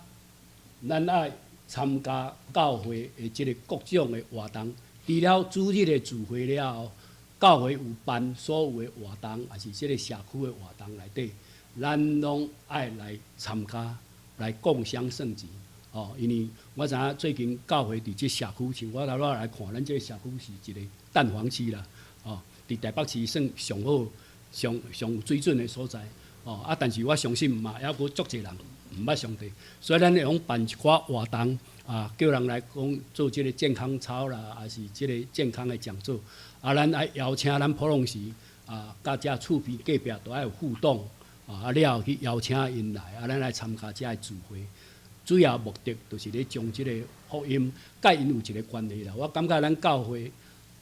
咱愛參加教會的這个各種的活動。除了主日的聚會了後，教會有辦所有的活動，抑是這个社區的活動內底，咱攏愛來參加，來共襄盛舉。哦，因為我知影最近教會佇這社區，像我頭拄仔來看，咱這个社區是一個蛋黃區啦。哦，佇台北市算上好、上上有水準的所在。哦，啊，但是我相信嘛，猶閣足濟人毋捌上帝，所以咱會用辦一寡活動啊，叫人來講做這个健康操啦，抑是這个健康的講座。啊，咱愛邀請咱普通時啊，佮遮厝邊隔壁都愛有互動啊，了後去邀請𪜶來，啊，咱來參加遮个聚會。主要目的就是咧將這個福音佮𪜶有一個關係啦。我感覺咱教會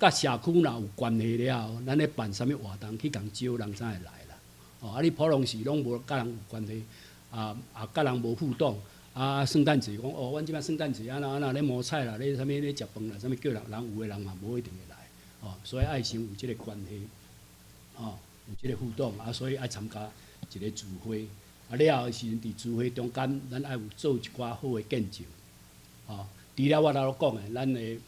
佮社區若有關係了後，咱咧辦啥物活動去共招人才會來啦。哦，啊，你普通時攏無佮人有關係，啊啊，佮人無互動，啊，聖誕節講哦，阮這擺聖誕節按怎按怎咧摸彩啦，咧啥物咧食飯啦，啥物叫人，人有的人嘛無一定會來，哦，所以愛先有這個關係，哦，有這個互動，啊，所以愛參加一個聚會，啊，了後的時陣佇聚會中間，咱愛有做一寡好的見證，哦，除了我頭拄講的，咱的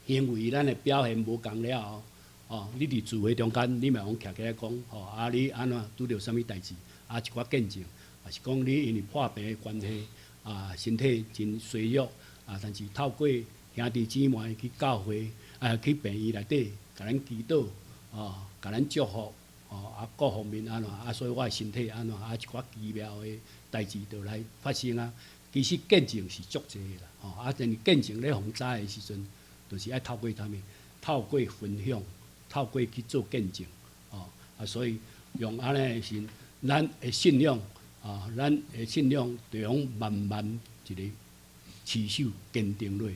行為、咱的表現無仝了後，哦，你佇聚會中間，你嘛會徛起來講，吼，啊，你按怎拄著啥物代誌，啊，一寡見證，抑是講你因為破病的關係，啊，身體真衰弱，啊，但是透過兄弟姊妹去教會，啊，去病院內底，共咱祈禱，哦，共咱祝福，哦，啊，各方面按怎，啊，所以我的身體按怎，啊，一寡奇妙的代誌就來發生啊。其實見證是足濟的啦，吼，啊，但是見證咧予人知的時陣，就是愛透過啥物？透過分享，透過去做見證，哦，啊，所以用按呢的時，咱的信仰，啊，咱的信仰就用慢慢一个持守堅定落，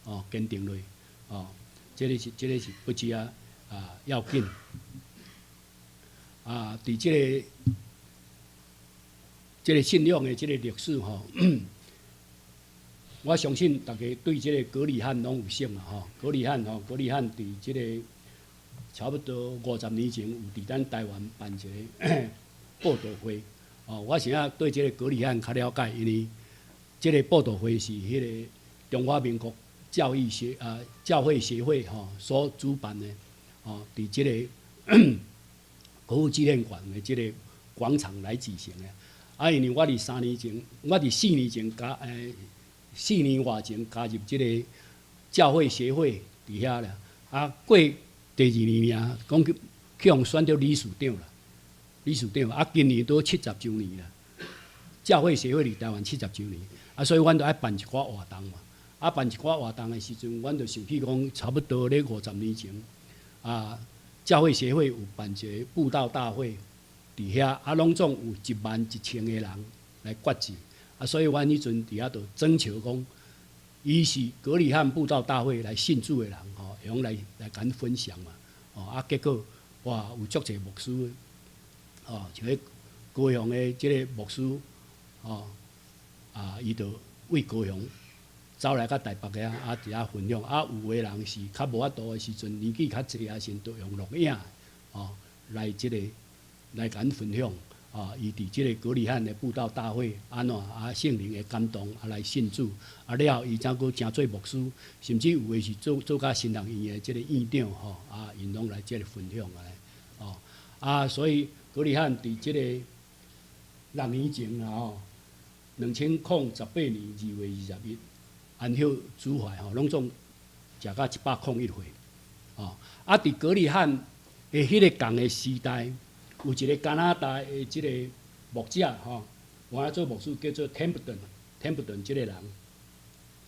哦，堅定落，哦，這个是不止啊，啊，要緊，啊，佇這個信仰的這个歷史吼，我相信大家對這個葛理翰攏有熟啦吼。葛理翰吼，葛理翰佇這个差不多50年前有佇咱台灣辦一个布道會。哦，我是按對這个葛理翰較了解，因為這个布道會是彼个中華民國教育協啊教會協會吼所主辦的，哦，佇這个國父紀念館的這个廣場來舉行的。啊，因為我佇3年前，我佇四年前加4年外前加入這个教會協會佇遐啦。啊，過第二年爾，講去去予選著理事長啦，理事長啊，今年都70週年啦。教會協會佇台灣七十週年，啊，所以阮就愛辦一寡活動嘛。啊，辦一寡活動的時陣，阮就想起講，差不多咧50年前，啊，教會協會有辦一个布道大會，佇遐啊，攏總有11,000個人來決志。啊，所以阮彼陣佇遐就徵求講，伊是葛理翰布道大會來信主的人吼，會用來共阮分享嘛。哦，啊，結果哇，有足濟牧師，哦，像彼高雄的這个牧師，哦，啊，伊就為高雄走來到台北遐，啊，佇遐分享。啊，有的人是較無法度的時陣，年紀較濟啊時陣，就用錄影，哦，來這个來共阮分享。啊，伊佇這个葛理翰的布道大會按怎啊，聖靈的感動啊來信主，啊了後伊才閣成做牧師，甚至有的是做甲神學院的這个院長吼，啊，𪜶攏來這个分享按呢，哦，啊，所以葛理翰佇這个6年前啊吼，2018年2月21，安息主懷吼，攏總食甲101歲，哦，啊，佇葛理翰的彼个仝个時代，有一个加拿大的這个牧者吼，原來做牧師叫做 Templeton，Templeton 這个人，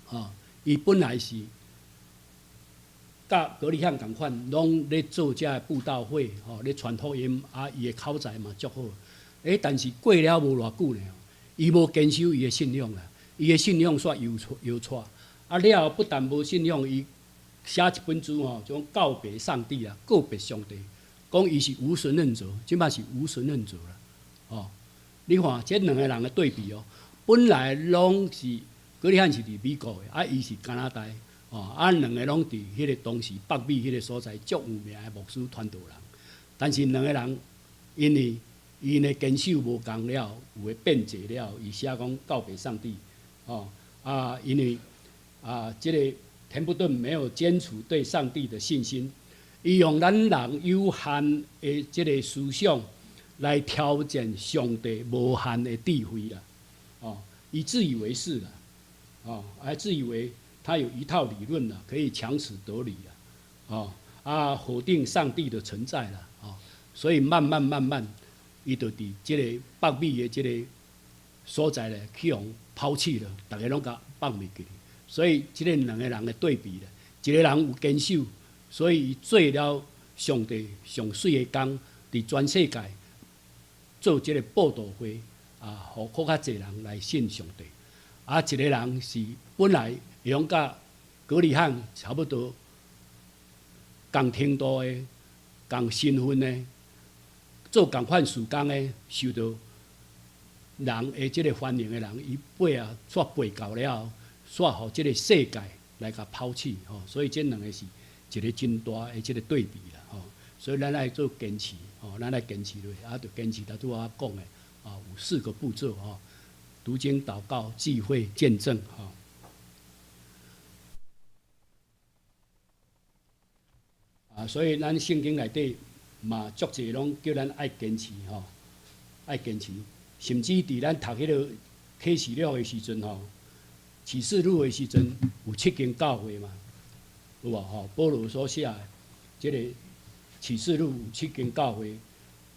吼，伊本來是教佮歌利罕仝款，攏咧做遮个佈道會，吼，咧傳福音，啊，伊的口才嘛足好。欸，但是過了無偌久呢，伊無堅守伊的信仰啦，伊的信仰煞搖搖掣。啊，了後不但無信仰，伊寫一本書吼，就講告別上帝啊，告別上帝，講伊是無神論者，這擺是無神論者啦。哦，你看這兩个人的對比哦，本來攏是歌利罕是佇美國的，啊，伊是加拿大。哦，啊，兩个攏佇彼个當時北美彼个所在足有名的牧師傳道人，但是兩个人因為𪜶的堅守無仝了，有的變節了，伊寫講告別上帝，哦，啊，因為啊，這个田不頓沒有堅持對上帝的信心，伊用咱人有限的這个思想來挑戰上帝無限的智慧啦，哦，伊自以為是啦，哦，還自以為他有一套理論啦，可以強詞奪理啦，哦，啊，否定上帝的存在啦，哦，所以慢慢慢慢，伊就佇這个北美的這个所在咧，去予拋棄了，逐家攏共放袂記。所以這个兩个人的對比咧，一个人有堅守，所以伊做了上帝上媠的工，佇全世界做這个佈道會，啊，予閣較濟人來信上帝。啊，一个人是本來會用佮歌利罕差不多仝程度的、仝身份的，做仝款事工的，受到人的這个歡迎的人，伊背後煞背教了後，煞予這个世界來共拋棄吼，所以這兩个是一个真大的這个對比啦吼。所以咱愛做堅持吼，咱愛堅持落，啊，就堅持頭拄仔我講的啊，有四個步驟吼：讀經、禱告、聚會、見證吼。啊，所以咱聖經內底嘛，足濟攏叫咱愛堅持吼，愛堅持。甚至佇咱讀彼个啟示錄的時陣吼，啟示錄的時陣有七間教會嘛，有無吼？保羅所寫的這个啟示錄有七間教會，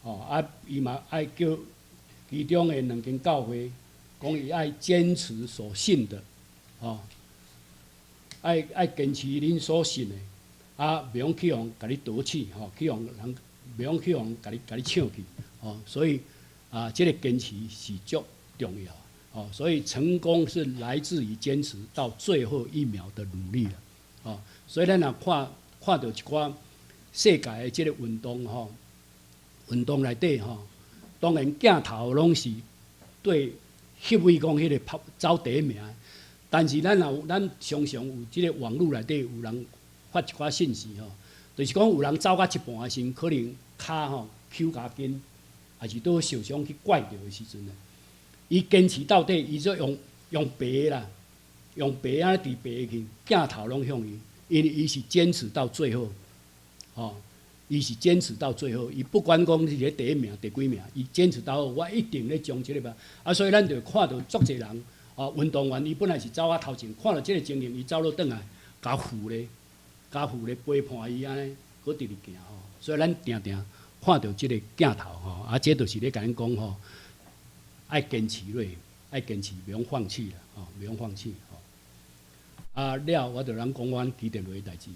吼啊，伊嘛愛叫其中的兩間教會，講伊愛堅持所信的，吼，愛愛堅持恁所信的。啊，袂用去予共你奪去，吼，去予人袂用去予共你共你搶去，吼，所以啊，這个堅持是足重要，哦，所以成功是來自於堅持到最後一秒的努力啦，哦，所以咱若看看著一寡世界的這个運動吼，運動內底吼，當然鏡頭攏是對翕伊講彼个跑走第一名，但是咱若有咱常常有這个網路內底有人發一寡信息吼，就是講有人走到一半的時陣，可能跤吼搝較緊，抑是佗受傷去拐著的時陣呢，伊堅持到底，伊就用用爬啦，用爬按呢佇爬去，鏡頭攏向伊，因為伊是堅持到最後，吼，伊是堅持到最後，伊不管講是咧第一名、第幾名，伊堅持到我一定咧將這个吧。啊，所以咱就看著足濟人，哦，運動員伊本來是走啊頭前，看著這个情形，伊走落轉來，共扶咧。共扶咧陪伴伊按呢，閣直直行吼，所以咱定定看著這个鏡頭吼，啊，這就是咧共咱講吼，愛堅持落，愛堅持，袂用放棄啦，吼，袂用放棄吼。啊，了我就通講阮基甸會的代誌，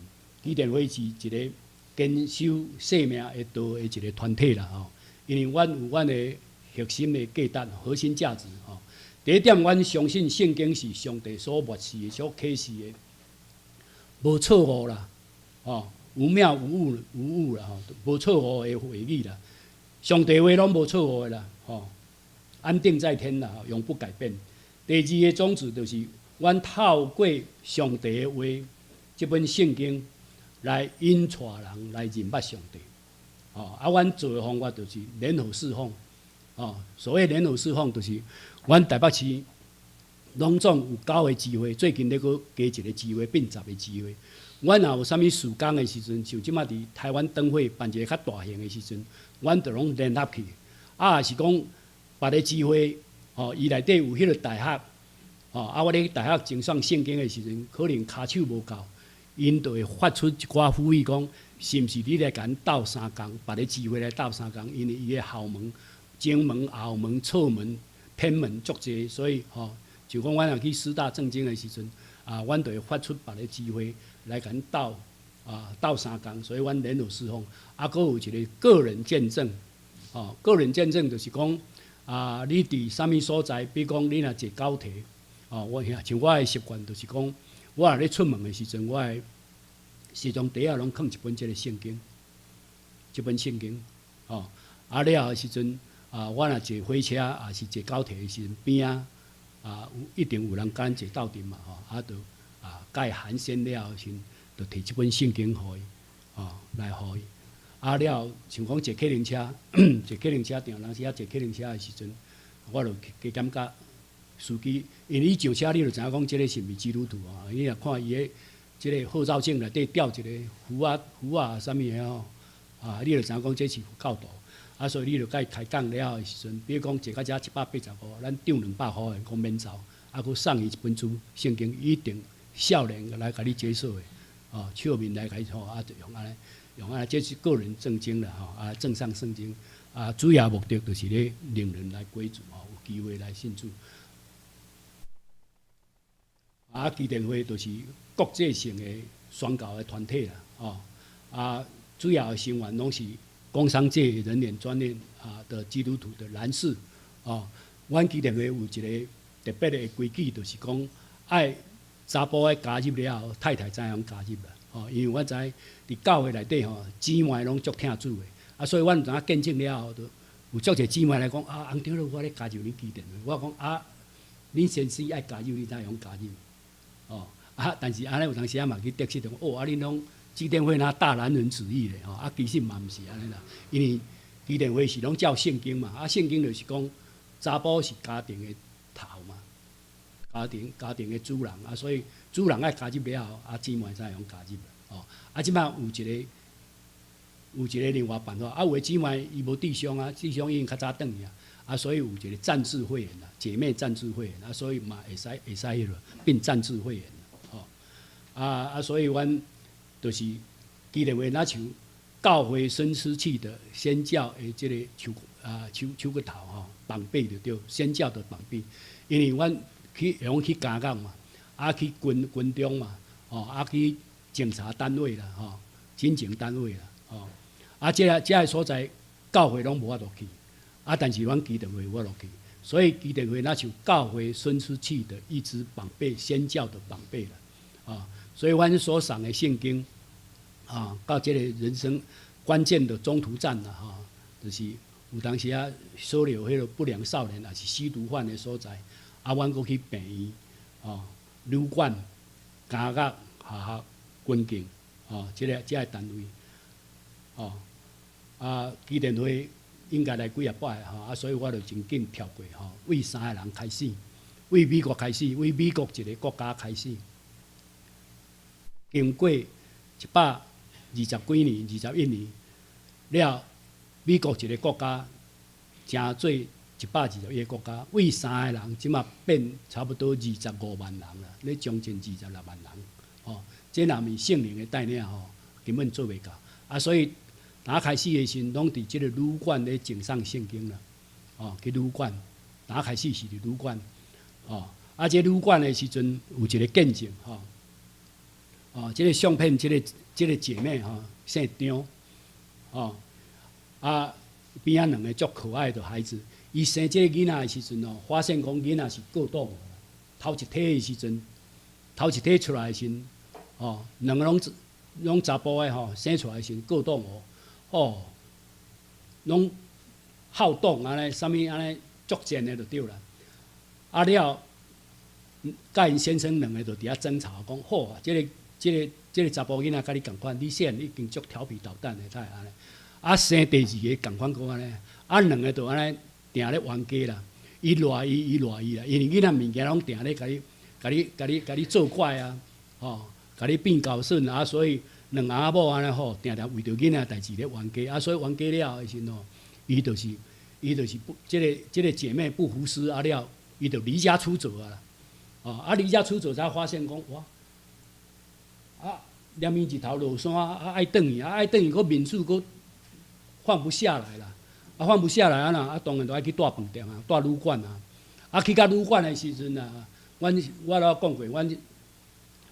基甸會是一个堅守生命的道的一个團體啦，吼。因為阮有阮的核心的價值、核心價值吼。第一點，阮相信聖經是上帝所默示的、所啟示的。無錯誤啦，吼，無謬無誤無誤啦，吼，無錯誤的話語啦，上帝話攏無錯誤的啦，吼，安定在天啦，永不改變。第二个宗旨就是，阮透過上帝的話，這本聖經來引帶人來認捌上帝。吼，啊，阮做的方法就是聯合侍奉，吼，所謂聯合侍奉，就是阮台北市攏總有九个支會，最近咧閣加一个支會，變十个支會。阮若有啥物事工的時陣，像這擺佇台灣燈會辦一个較大型的時陣，阮就攏聯合去。啊，若是講別个支會，吼，伊內底有彼个大學，吼，啊，我咧大學精算聖經的時陣，可能跤手無夠，𪜶就會發出一寡呼籲，講是毋是你來共阮鬥相共，別个支會來鬥相共，因為伊的後門、前門、後門、側門、偏門足濟，所以吼。就講阮若去師大政經的時陣，啊，阮就會發出別个支會來共阮鬥啊鬥相共，所以阮聯合事奉，啊，閣有一個個人見證，哦，個人見證就是講啊，你佇啥物所在，比如講你若坐高鐵，哦，我像我的習慣就是講，我若咧出門的時陣，我的西裝袋仔攏囥一本這个聖經，這本聖經，哦，啊了後的時陣，啊，我若坐火車，抑是坐高鐵的時陣，邊仔啊有一定有人共咱坐鬥陣嘛，吼，啊，就啊，共伊寒暄了後時，就提這本聖經予伊，哦，來予伊。啊了後，像講坐客運車，坐客運車，定當時仔坐客運車的時陣，我就加感覺司機，因為伊上車，你就知影講這个是毋是基督徒啊？你若看伊的這个護照鏡內底吊一個符仔符仔啥物的吼，啊，你就知影講這是佛教徒。啊，所以你就共伊開講了的時陣，比如講坐到遮185，咱漲200箍的，講免走，啊，閣送伊一本書聖經，伊一定笑臉來共你接受的，哦，笑面來共你吼，啊，就用按呢，用按呢，這是個人證經啦，吼，啊，贈送聖經，啊，主要目的就是咧領人來歸主，吼，有機會來信主。啊，基甸會就是國際性的宣教的團體啦，吼，啊，主要的成員攏是工商界人員專業啊的基督徒的男士，哦，阮基甸會有一个特別的規矩，就是講愛查埔愛加入了後，太太才會加入啦，哦，因為我知佇教會內底吼，姊妹攏足疼主的，啊，所以阮有當見證了後，就有足濟姊妹來講啊，翁長老我咧加入恁基甸會，我講啊，恁先生愛加入，你才會用加入，哦，啊，但是按呢有當時仔嘛去得失，哦，啊，恁攏基甸會若大男人主義咧，吼，啊，其實嘛毋是按呢啦，因為基甸會是攏照聖經嘛，啊，聖經就是講查埔是家庭的頭嘛，家庭的主人啊，所以主人愛加入了後，啊，姊妹才會用加入，哦，啊，這擺有一個另外辦法，啊，有的姊妹伊無弟兄啊，弟兄已經較早轉去啊，啊，所以有一個贊助會員啦，姐妹贊助會員啊，所以嘛會使彼落變贊助會員，吼，啊啊，所以阮就是基甸會若像教會伸出去的宣教的這個手啊手骨頭吼，膀臂就對，宣教的膀臂，因為阮去會用去監獄嘛，啊去軍中嘛，吼啊去警察單位啦，吼，軍警單位啦，吼，啊這个所在教會攏無法度去，啊但是阮基甸會有法度去，所以基甸會若像教會伸出去的一支膀臂，宣教的膀臂啦，啊，所以阮所賞的聖經，啊，到這個人生關鍵的中途站啦，吼，就是有當時啊，收留彼个不良少年，抑是吸毒犯的所在，啊，阮閣去病院，哦，旅館、監獄、學校、軍警，哦，這个單位，哦，啊，基甸會應該來幾仔擺吼，啊，所以我就真緊跳過吼，為三个人開始，為美國開始，為美國一个國家開始，經過120幾年、21年了，美國一个國家成做121個國家，為三个人，這馬變差不多25萬人啦，咧將近26萬人，吼，這若毋是聖靈的帶領吼，根本做袂到。啊，所以打開始的時陣，攏佇這个旅館咧贈送聖經啦，哦，去旅館，打開始是佇旅館，哦，啊，這旅館的時陣有一個見證，吼，哦，這个相片，這個姐妹吼，姓張，哦，啊，邊仔兩个足可愛的孩子，伊生這个囡仔的時陣哦，發現講囡仔是過動，頭一胎的時陣，頭一胎出來的時陣，哦，兩个攏查埔的吼，生出來的時陣過動哦，哦，攏好動按呢，啥物按呢，足賤的就對啦。啊了，佮𪜶先生兩个就佇遐爭吵，講好啊，這個查埔囡仔佮你仝款，你細漢已經足調皮搗蛋的，才會按呢。啊，生第二个仝款閣按呢，啊，兩个就按呢定咧冤家啦，伊賴伊，伊賴伊啦，因為囡仔物件攏定咧共你、共你、共你、共你作怪啊，吼，共你變孝順啊，所以兩翁仔某按呢吼，定定為著囡仔代誌咧冤家，啊，所以冤家了後的時陣吼，伊就是不，這個姐妹不服輸啊了，伊就離家出走啊，哦，啊離家出走才發現講哇，啊，連日頭落山啊，愛轉去啊，愛轉去，閣面子閣放不下來啦，啊放不下來啊若啊當然就愛去蹛飯店啊，蹛旅館啊，啊去到旅館的時陣啊，阮我老講過，阮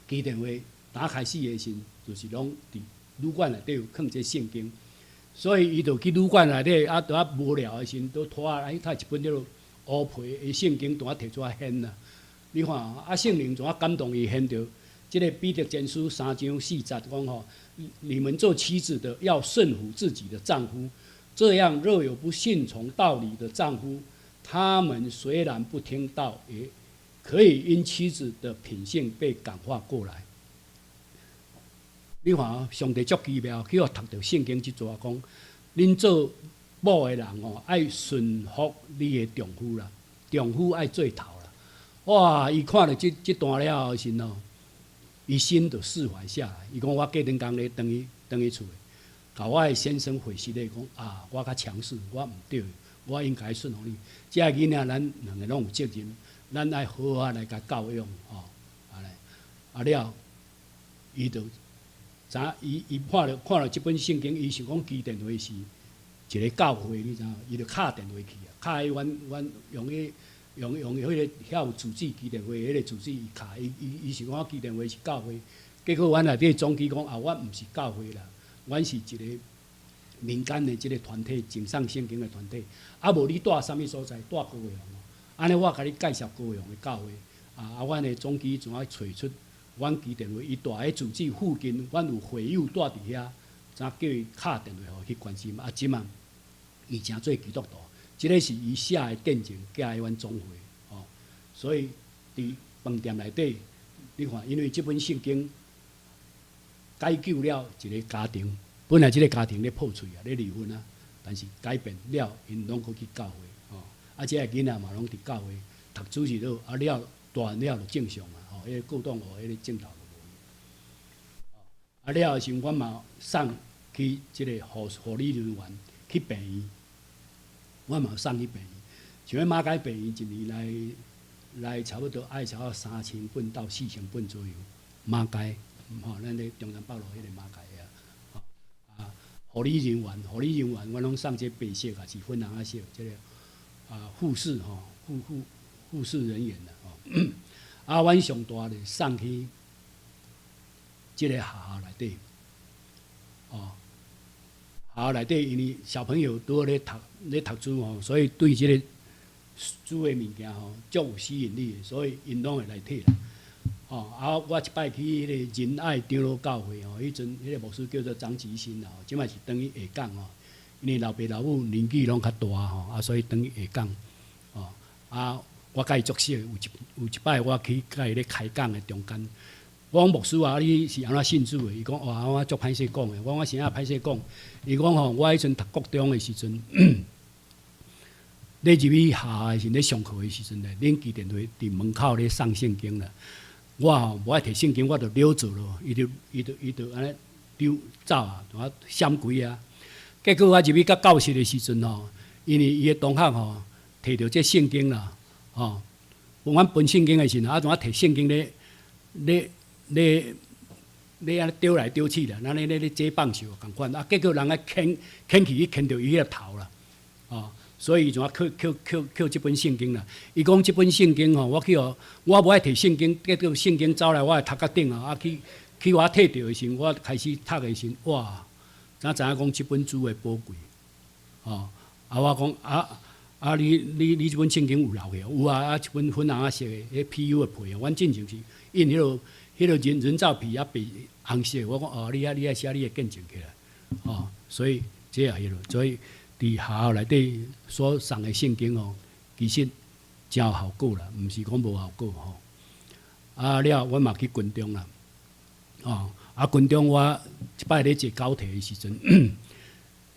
基甸會打開始的時陣，就是攏佇旅館內底有囥這聖經，所以伊就去旅館內底啊，佇遐無聊的時陣，都拖啊，伊睇一本叫做烏皮的聖經，拄仔提出來掀啦。你看啊，聖靈怎啊感動伊掀著這个彼得前書三章四節講吼，你們做妻子的要順服自己的丈夫，這樣若有不信從道理的丈夫，他們雖然不聽道，也可以因妻子的品性被感化過來。你看，上帝足奇妙，去予讀著聖經這段講，恁做某的人吼，愛順服你的丈夫啦，丈夫愛做頭啦。哇！伊看著這段了後時吼，伊心就釋懷下來。伊講我隔陣工咧轉去轉去厝，共我的先生回息咧講啊，我較強勢，我毋對，我應該順服你。這个囡仔咱兩个攏有責任，咱愛好好來共教養吼。啊咧，啊了，伊就知影伊伊看著這本聖經，伊想講基甸會是一个教會，你知影？伊就敲電話去啊，敲去阮阮用彼用用彼个遐有住址基甸會彼个住址，伊敲伊伊伊想講基甸會是教會，結果阮內底總機講啊，阮毋是教會啦，阮是一个民間的這个團體，贈送聖經的團體。啊，無你蹛啥物所在？蹛高雄哦。按呢，我共你介紹高雄的教會。啊啊，阮的總機怎啊揣出阮基甸會？伊蹛佇住址附近，阮有會友蹛佇遐，怎叫伊敲電話予去關心？啊，這馬伊成做基督徒，這个是伊寫的見證，寄予阮總會哦。所以佇飯店內底，你看，因為這本聖經解救了一个家庭，本來這个家庭咧破碎啊，咧離婚啊，但是改變了，𪜶攏閣去教會哦。啊，這个囡仔嘛攏佇教會讀主日學，啊了大漢了就正常啊，吼，彼个過動兒彼个症頭就無。啊了後時，阮嘛送去這个護護理人員去病院，阮嘛送去病院。像彼馬偕病院一年來來差不多愛差不多3000本到4000本左右，馬偕，吼，咱咧中山北路彼个馬偕啊，啊，護理人員，護理人員，阮攏送這白色抑是粉紅仔色，這个啊護士吼，護護護士人員啦，吼，啊，阮上大咧送去這个學校內底，哦，學校內底因為小朋友拄好咧讀書吼，所以對這个主的物件吼，足有吸引力的，所以𪜶攏會來提啦。哦，啊，我一擺去彼个仁愛長老教會吼，彼陣彼个牧師叫做張吉新啦，這擺是轉去下港吼，因為老爸老母年紀攏較大吼，啊，所以轉去下港。哦，啊，我佮伊足熟，有一擺我去佮伊咧開講的中間，我講牧師啊，你是按怎信主的？伊講哇，我足歹勢講的。我講我啥歹勢講？伊講吼，我彼陣讀國中的時陣，咧入去學校的時陣，咧上課的時陣咧，恁基甸會佇門口咧送聖經啦。我吼無愛提聖經，我就溜走咯。伊就按呢溜走啊，就啊閃開啊。結果我入去到教室的時陣吼，因為伊的同學吼提著這聖經啦，吼，阮分聖經的時陣，啊，怎啊提聖經咧咧咧咧按呢丟來丟去啦，咱咧咧咧接棒球仝款，啊，結果人啊牽牽去去牽著伊彼个頭啦，哦。所以伊就啊抾抾抾抾這本聖經啦。伊講這本聖經吼，我去予我無愛提聖經，結果聖經走來我的頭殼頂啊，啊去去我提著的時陣，我開始讀的時陣，哇！才知影講這本主的寶貴，哦。啊，我講啊啊，你你你這本聖經有留去？有啊，啊一本粉紅仔色的，彼 PU 的皮，阮進前是印彼个人造皮啊，白紅色。我講哦，你遐寫你的見證起來，哦，所以這也彼落，所以。佇學校內底所送的聖經哦，其實誠有效果啦，毋是講無效果吼。啊了，阮嘛去軍中啦，哦，啊軍中我一擺咧坐高鐵的時陣，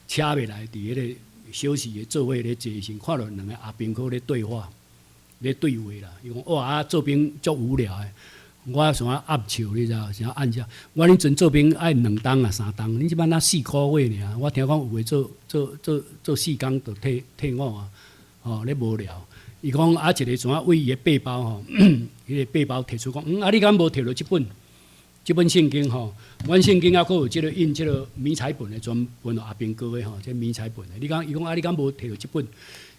車欲來佇彼个小時的座位咧坐的時，看著兩个阿兵哥咧對話，咧對話啦。伊講哇啊做兵足無聊的，我想暗笑，你知無？想暗笑。我恁陣做兵愛兩冬啊三冬，恁這擺若四個月爾。我聽講有的做做做做四工就退伍啊，哦，咧無聊。伊講啊，一個怎啊為伊的背包吼，彼个背包提出講，嗯，啊，你敢無提著這本？這本聖經吼，阮聖經猶閣有這个印這个迷彩本的，專分予阿兵哥的吼，這迷彩本的。你講伊講啊，你敢無提著這本？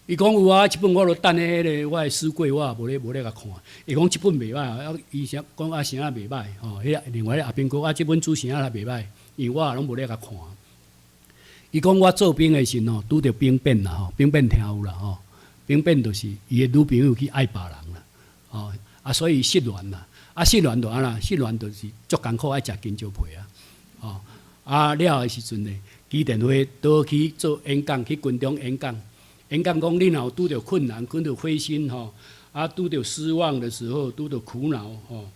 伊講有啊，這本我都等咧彼個我的書櫃，我也無咧共看。伊講這本袂歹，啊，伊啥講啊啥袂歹吼。彼個另外个阿兵哥啊，這本書啥也袂歹，因為我也攏無咧共看。伊講我做兵的時陣吼，拄著兵變啦吼，兵變聽有啦吼，兵變就是伊的女朋友去愛別人啦，吼啊，所以失戀啦，啊失戀就按怎？失戀就是足艱苦，愛食香蕉皮啊，吼啊了的時陣呢，基電會倒去做演講，去軍中演講。演講講，你若有拄著困難、拄著灰心吼，啊，拄著失望的時候，拄著苦惱吼，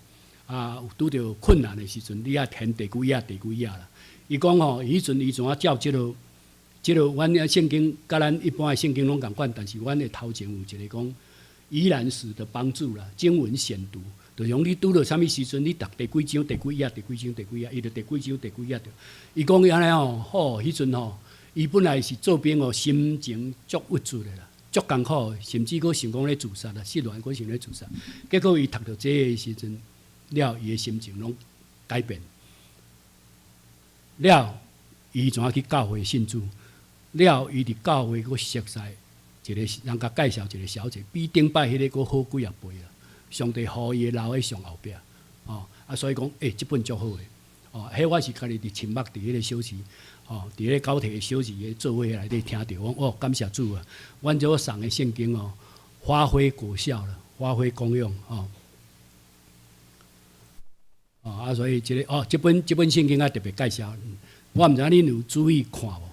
啊，拄著困難的時陣，你愛填第幾頁、第幾頁啦。伊講吼，彼陣伊怎啊照這個，阮的聖經，佮咱一般的聖經攏仝款，但是阮的頭前有一個講疑難時的幫助啦，經文選讀，就是講你拄著啥物時陣，你讀第幾章、第幾頁、第幾章、第幾頁，伊就第幾章、第幾頁著。伊講按呢吼，好，彼陣吼。伊本來是做兵哦，心情足鬱卒的啦，足艱苦，甚至閣想講咧自殺啦，失戀閣想咧自殺。結果伊讀著這个時陣了，伊的心情攏改變。了，伊怎去教會信主？了，伊佇教會閣熟似一個人共介紹一個小姐，比頂擺彼個閣好幾仔倍啦。上帝予伊留喺上後壁，哦，啊，所以講，欸，這本足好的，哦，彼我是家己佇深目佇彼個小市。哦，佇咧高鐵的小市的座位內底聽著，講哦，感謝主啊！阮這送的聖經哦，發揮果效了，發揮功用哦。哦啊，所以這個哦，這本聖經啊特別介紹，我毋知恁有注意看無？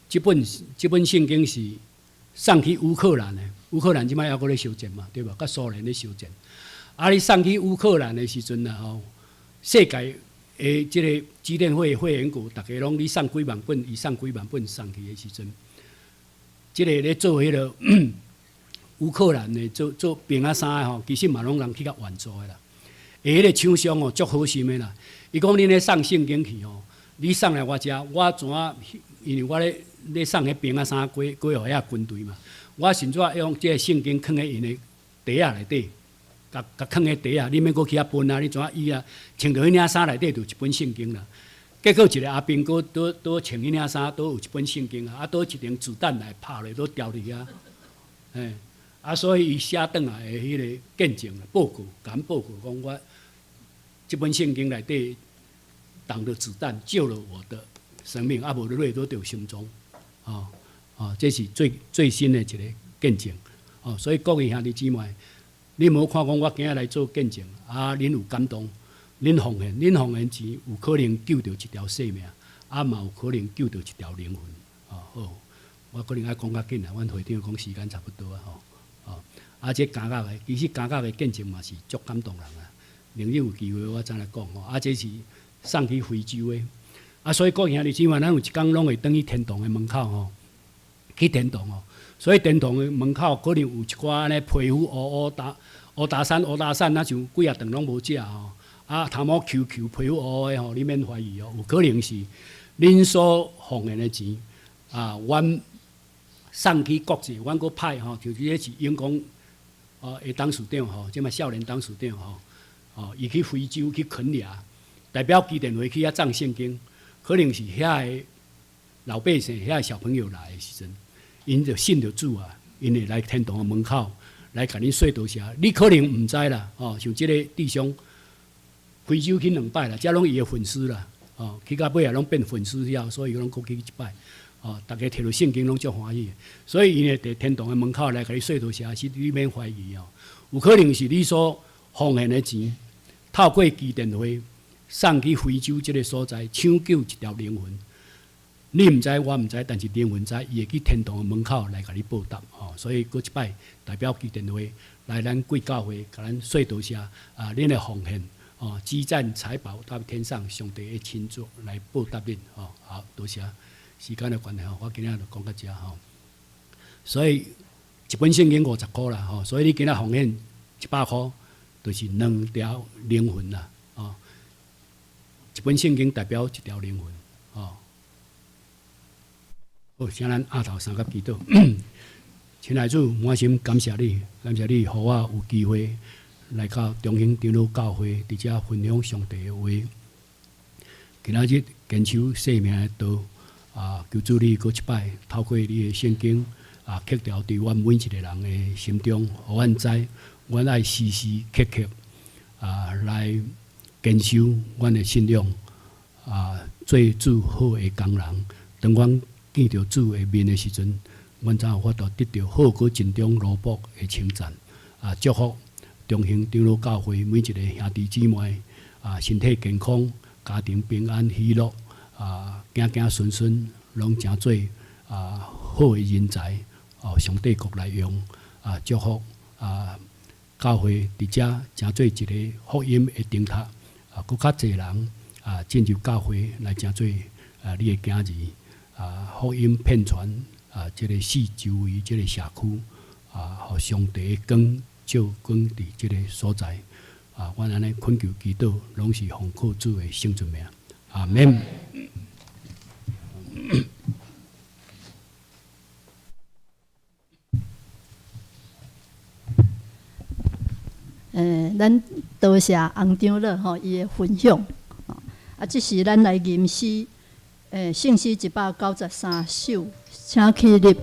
這本聖經是送去烏克蘭的，烏克蘭這擺猶閣咧相戰嘛，對無？佮蘇聯咧相戰。啊，你送去烏克蘭的時陣啊，吼，世界的這個基電會會員國，逐家攏你送幾萬本，伊送幾萬本送去的時陣，這個咧做彼個烏克蘭的做做兵仔衫的吼，其實嘛攏人去共援助的啦。彼個廠商哦，足好心的啦。伊講恁咧送聖經去吼，你送來我遮，我怎啊？因為我咧送彼兵仔衫過予遐軍隊嘛，我甚至用這個聖經囥佇𪜶的袋仔內底。共共囥佇袋仔，你免閣去遐分啊！你怎啊伊啊？穿著彼領衫內底就有一本聖經啦。結果一個阿兵哥拄拄穿彼領衫，拄有一本聖經啊！啊，拄一支子彈來拍落，都掉佇遐。嘿，啊，所以伊寫轉來的彼個見證報告，共報告講我這本聖經內底擋著子彈，救了我的生命，啊，無落都著心臟。哦哦，這是最最新的一個見證。哦，所以各位兄弟姊妹。你無看講我今仔來做見證，啊，恁有感動，恁奉獻錢有可能救著一條性命，啊，嘛有可能救著一條靈魂。哦，好，我可能愛講較緊啦，阮會長講時間差不多啊，吼，哦，啊，這監獄的，其實監獄的見證嘛是足感動人啊。明日有機會我再來講吼，啊，這是送去非洲的，啊，所以各位兄弟姊妹，咱有一工攏會轉去天堂的門口吼，去天堂哦。所以天堂的門口可能有一寡按呢皮膚烏烏焦烏焦瘦烏焦瘦，若像幾仔頓攏無食吼，啊頭毛虯虯皮膚烏烏的吼，你免懷疑哦，有可能是恁所奉獻的錢啊，阮送去國際，阮閣派吼，就這是永光哦的董事長吼，這擺少年董事長吼，哦，伊去非洲去肯亞，代表基電會去遐送聖經，可能是遐个老百姓、遐个小朋友來的時陣。𪜶就信著主啊，𪜶會來天堂的門口來共恁說多謝。你可能毋知啦，哦，像這個弟兄，非洲去兩擺啦，這攏伊的粉絲啦，哦，去到尾仔攏變粉絲了，所以攏閣去一擺，哦，逐家提著聖經攏足歡喜，所以𪜶會佇天堂的門口來共你說多謝，是你免懷疑哦。有可能是你所奉獻的錢，透過基電會送去非洲這個所在，搶救一條靈魂。你毋知，我毋知，但是靈魂知，伊會去天堂的門口來共你報答吼。所以閣一擺代表基電會來咱貴教會，共咱說多謝啊！恁的奉獻哦，積攢財寶到天上，上帝會親自來報答恁吼。好，多謝。時間的關係吼，我今仔就講到遮吼。所以一本聖經50箍啦吼，所以你今仔奉獻100箍，就是兩條靈魂啦哦。一本聖經代表一條靈魂哦。好，請咱阿頭三甲祈禱。親愛主，滿心感謝你，感謝你予我有機會來到中興長老教會，佇遮分享上帝的話。今仔日堅守生命的道啊，求主你閣一擺透過你的聖經啊，刻牢佇阮每一个人的心中，予阮知，阮愛時時刻刻來堅守阮的信仰，做主好的工人。當阮見著主的面的時陣，阮才有法度得著好閣盡忠奴僕的稱讚。祝福中興長老教會每一个兄弟姊妹，身體健康，家庭平安喜樂，子子孫孫攏成做好的人才，予上帝國來用。祝福教會佇遮成做一个福音的燈塔，閣較濟人進入教會來成做你的囝兒，福音遍傳這个四周圍這个社區，予上帝的光照光佇這个所在。阮按呢懇求祈禱，攏是奉靠主的聖尊名。阿們。咱多謝洪長老吼，伊的分享。這時咱來吟詩，聖詩193首，請起立。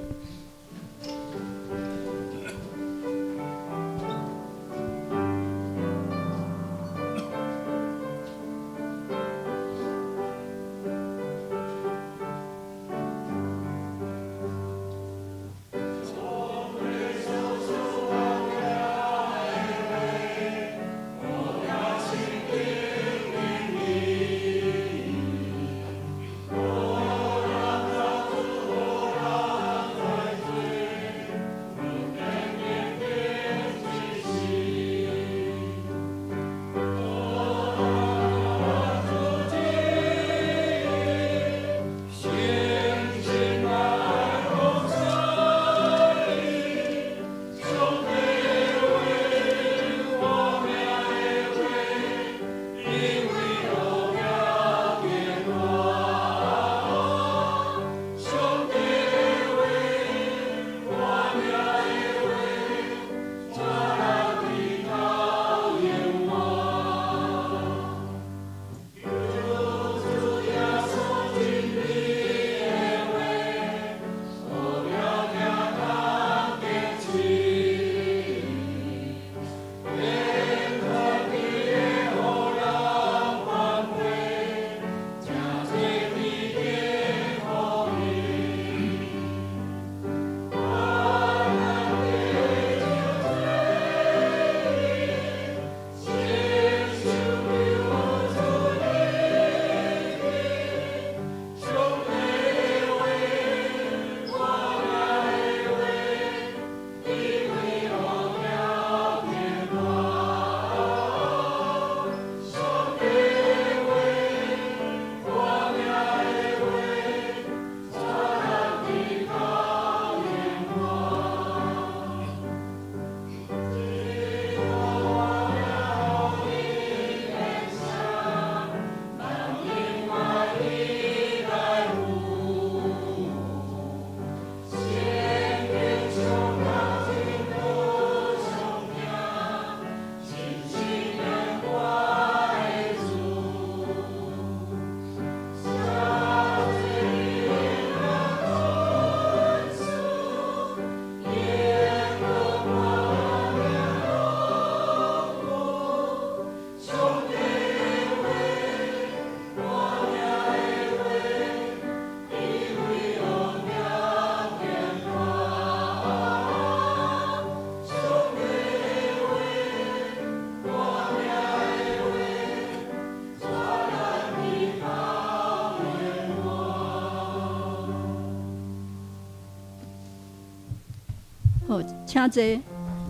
好，請坐。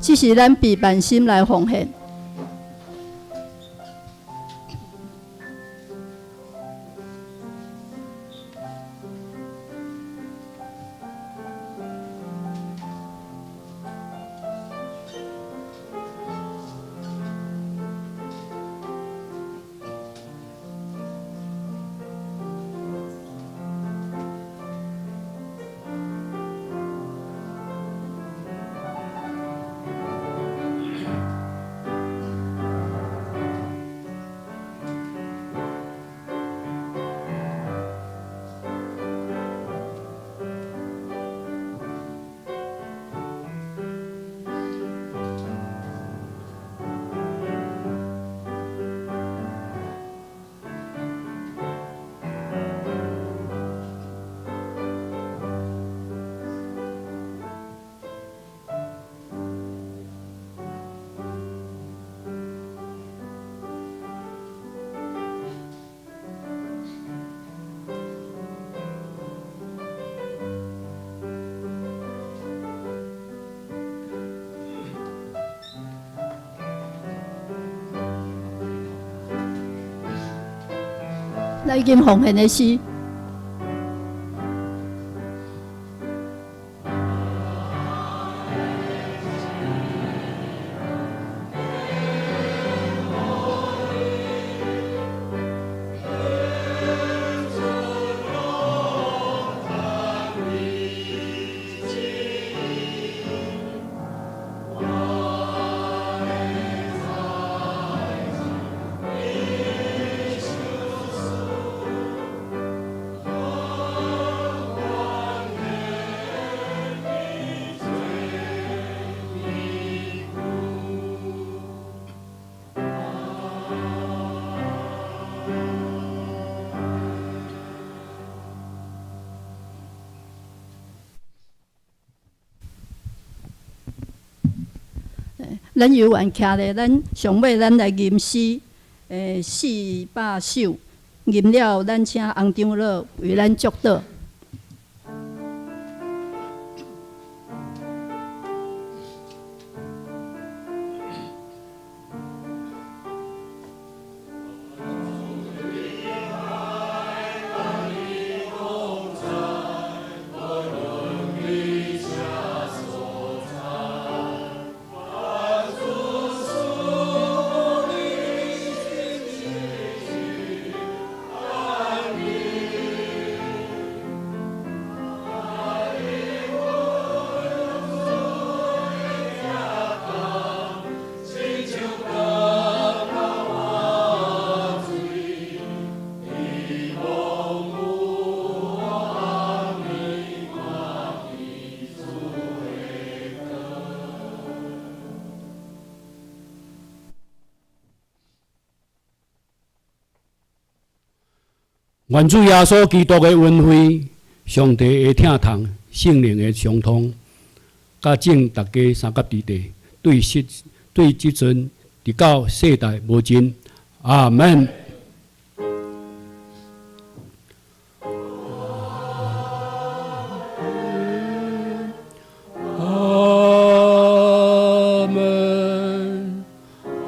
這是咱備萬心來奉獻。來吟奉獻的詩。咱有緣徛咧，咱上尾咱來吟詩，400首，吟了，咱請洪長老為咱祝禱。願主耶穌基督的恩惠、上帝的疼痛、聖靈的相通，佮眾大家相佮佇地，對昔對這陣，直到世代無盡。阿門。阿門。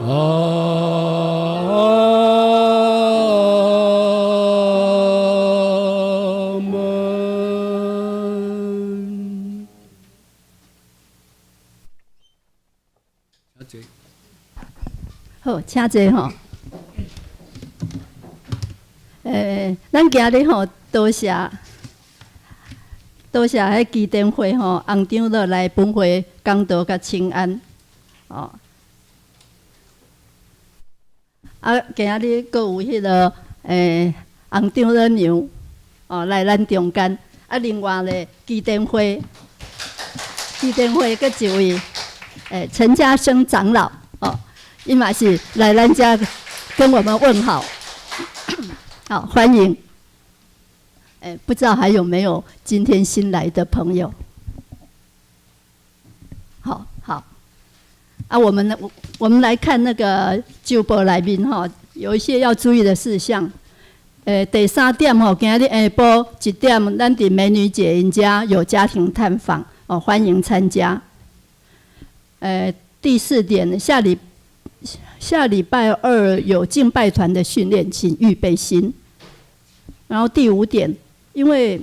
阿門。好，請坐吼。咱今日吼多謝多謝彼基甸會吼，洪長老來本會講道佮請安。哦。啊，今日閣有彼个洪長老娘哦來咱中間。啊，另外咧基甸會，基甸會閣一位陳家生長老哦，伊嘛是來咱遮跟我們問好，好歡迎。不知道還有沒有今天新來的朋友？好好。啊，我們來看那個週報內面吼，有一些要注意的事項。第三點吼，今日下晡1點，咱佇美女姐𪜶家有家庭探訪，哦，歡迎參加。第四點，下禮拜二有敬拜團的訓練，請預備心。然後第五點，因為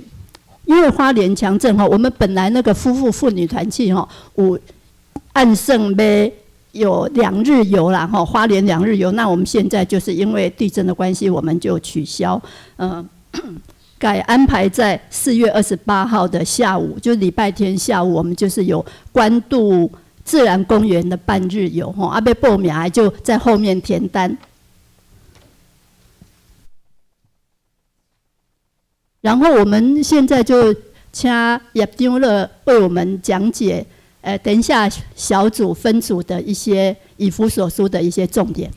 花蓮強震吼，我們本來那個夫婦婦女團契吼，有按聖杯有兩日遊啦，吼，花蓮兩日遊。那我們現在就是因為地震的關係，我們就取消，改安排在4月28號的下午，就禮拜天下午，我們就是有關渡自然公園的半日遊，吼，啊，欲報名就在後面填單。然後我們現在就請葉長老為我們講解。等一下小組分組的一些以弗所書的一些重點。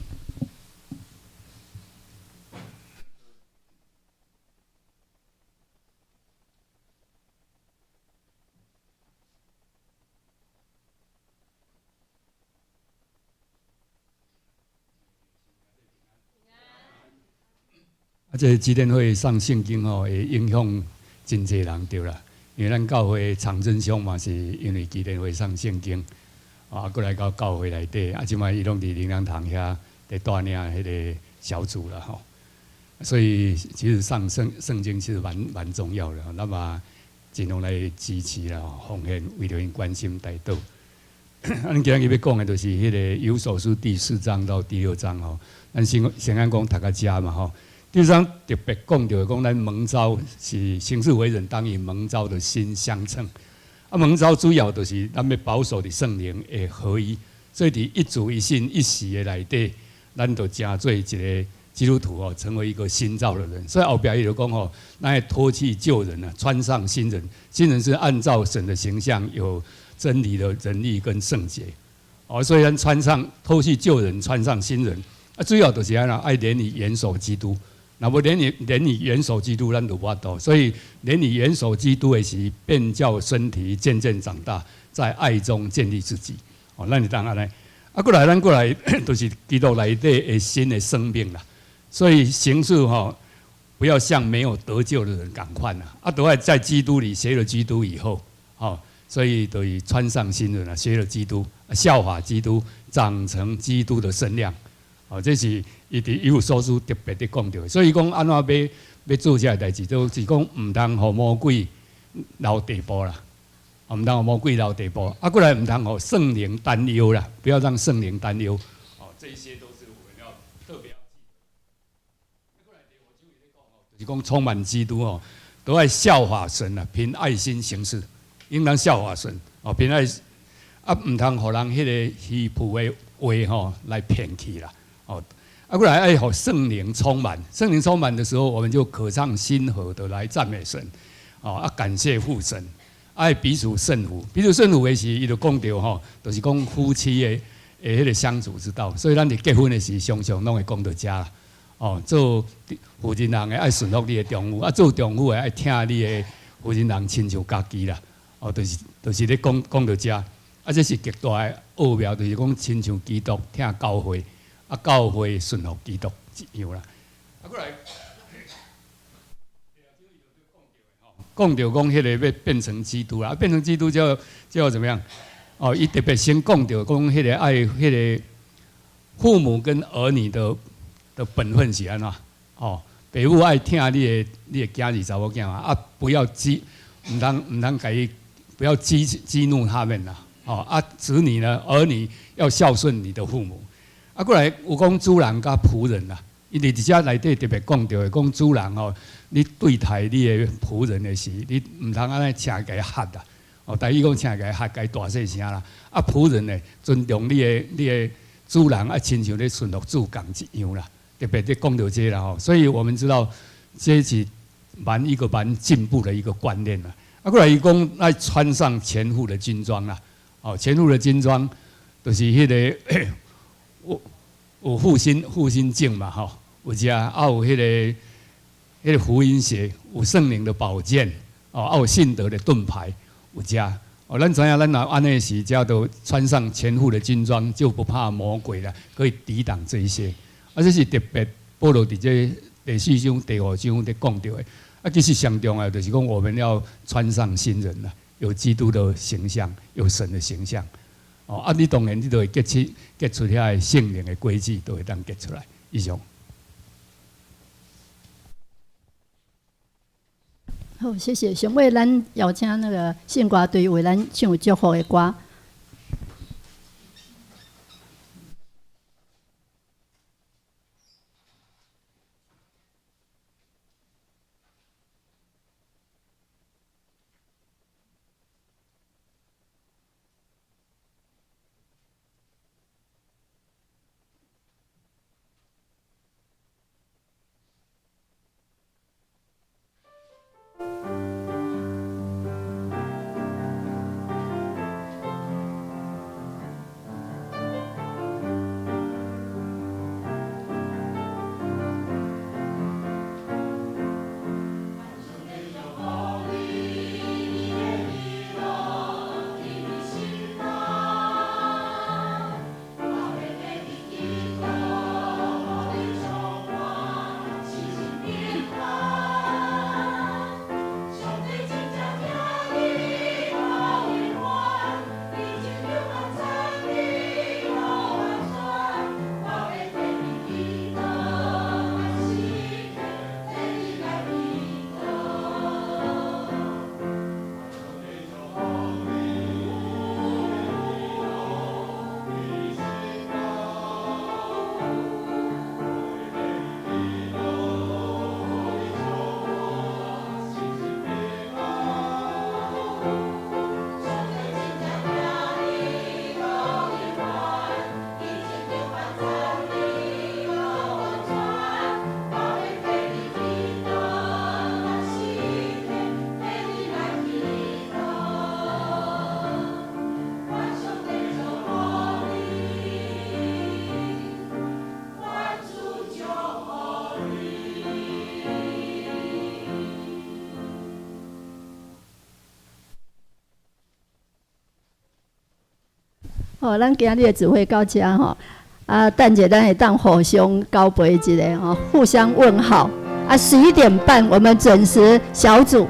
啊，這個基甸會送聖經吼，會影響真濟人對啦。因為咱教會長真兄嘛，是因為基甸會送聖經，啊，閣來到教會內底，啊，這擺伊攏佇靈糧堂遐佇帶領彼個小組啦吼。所以其實上聖經其實蠻重要的，那麼盡量來支持啦，奉獻，為著𪜶關心代禱。啊，咱今日欲講的，就是彼个以弗所書第四章到第六章吼。咱先按講讀到遮嘛吼。第四章特別講著講，咱蒙召是行事為人，當與蒙召的心相稱。啊，蒙召主要就是咱欲保守佇聖靈的合一，所以佇一主一信一洗的內底，咱就成做一个基督徒哦，成為一個新造的人。所以後壁伊就講吼，咱愛脫去舊人啊，穿上新人。新人是按照神的形象，有真理的仁義跟聖潔。哦，所以咱穿上脫去舊人，穿上新人。啊，主要就是按怎愛連於元首基督。若無連於元首基督，咱就無法度。所以連於元首基督的時，便叫身體漸漸長大，在愛中建立自己。哦，咱會當按呢。啊，過來咱過來，就是基督內底的新的生命啦。所以行事吼，不要像沒有得救的人仝款啦。啊，都愛在基督裡學了基督以後，吼，所以等於穿上新人啦，學了基督，效法基督，長成基督的身量。哦，這是伊佇以弗所書特別佇講著。所以講按怎欲做這个代誌，就是講毋通予魔鬼留地步啦，毋通予魔鬼留地步。啊，過來毋通予聖靈擔憂啦，不要讓聖靈擔憂。哦，這些都是我們要特別要記得。過來第五章伊咧講吼，就是講充滿基督吼，都愛效法神啊，憑愛心行事，應當效法神哦，憑愛啊，毋通予人彼个虛浮的話吼來騙去啦。哦，啊，過來愛予聖靈充滿，聖靈充滿的時候，我們就可唱新和的來讚美神，哦，啊，感謝父神，愛彼此順服，彼此順服的時，伊就講著吼，就是講夫妻的彼个相處之道。所以咱佇結婚的時，常常攏會講著遮啦。哦，做婦人的愛順服你的丈夫，啊，做丈夫的愛疼你的婦人，親像家己啦。哦，就是咧講講著遮，啊，這是極大的奧妙，就是講親像基督疼教會。啊，教會順服基督一樣啦。啊，過來，講著講彼个欲變成基督啦，變成基督就怎麼樣？哦，伊特別先講著講彼个愛彼个父母跟兒女的本分是按怎？哦，爸母愛疼你的囝兒查某囝嘛，啊，不要激，毋通共伊，不要激怒他們啦。哦，啊，子女呢，兒女要孝順你的父母。啊，過來有講主人佮僕人啦，伊佇佇遮內底特別講著的，講主人吼，你對待你的僕人的時，你毋通按呢聲共伊喝啦。哦，台語講聲共伊喝，共伊大細聲啦。啊，僕人呢，尊重你的主人，啊，親像咧順服主仝一樣啦。特別佇講著這啦吼，所以我們知道這是蠻一個蠻進步的一個觀念啦。啊，過來伊講愛穿上全副的軍裝啦。哦，全副的軍裝就是彼个有護心鏡嘛，吼，有遮啊有彼个福音鞋，有聖靈的寶劍，哦，啊有信德的盾牌，有遮。哦，咱知影，咱若按呢時，遮都穿上全副的軍裝，就不怕魔鬼啦，可以抵擋這一些。啊，這是特別保羅佇這第四章、第五章佇講著的。啊，其實上重要就是講，我們要穿上新人啦，有基督的形象，有神的形象。哦，啊，你當然你就會結出遐个聖靈的果子，都會當結出來。以上。好，謝謝。上尾咱邀請那個聖歌隊為咱唱祝福的歌。好，咱今日的聚會到遮吼，啊，等者咱會當互相交杯一下吼，互相問好。啊，11點半我們準時小組。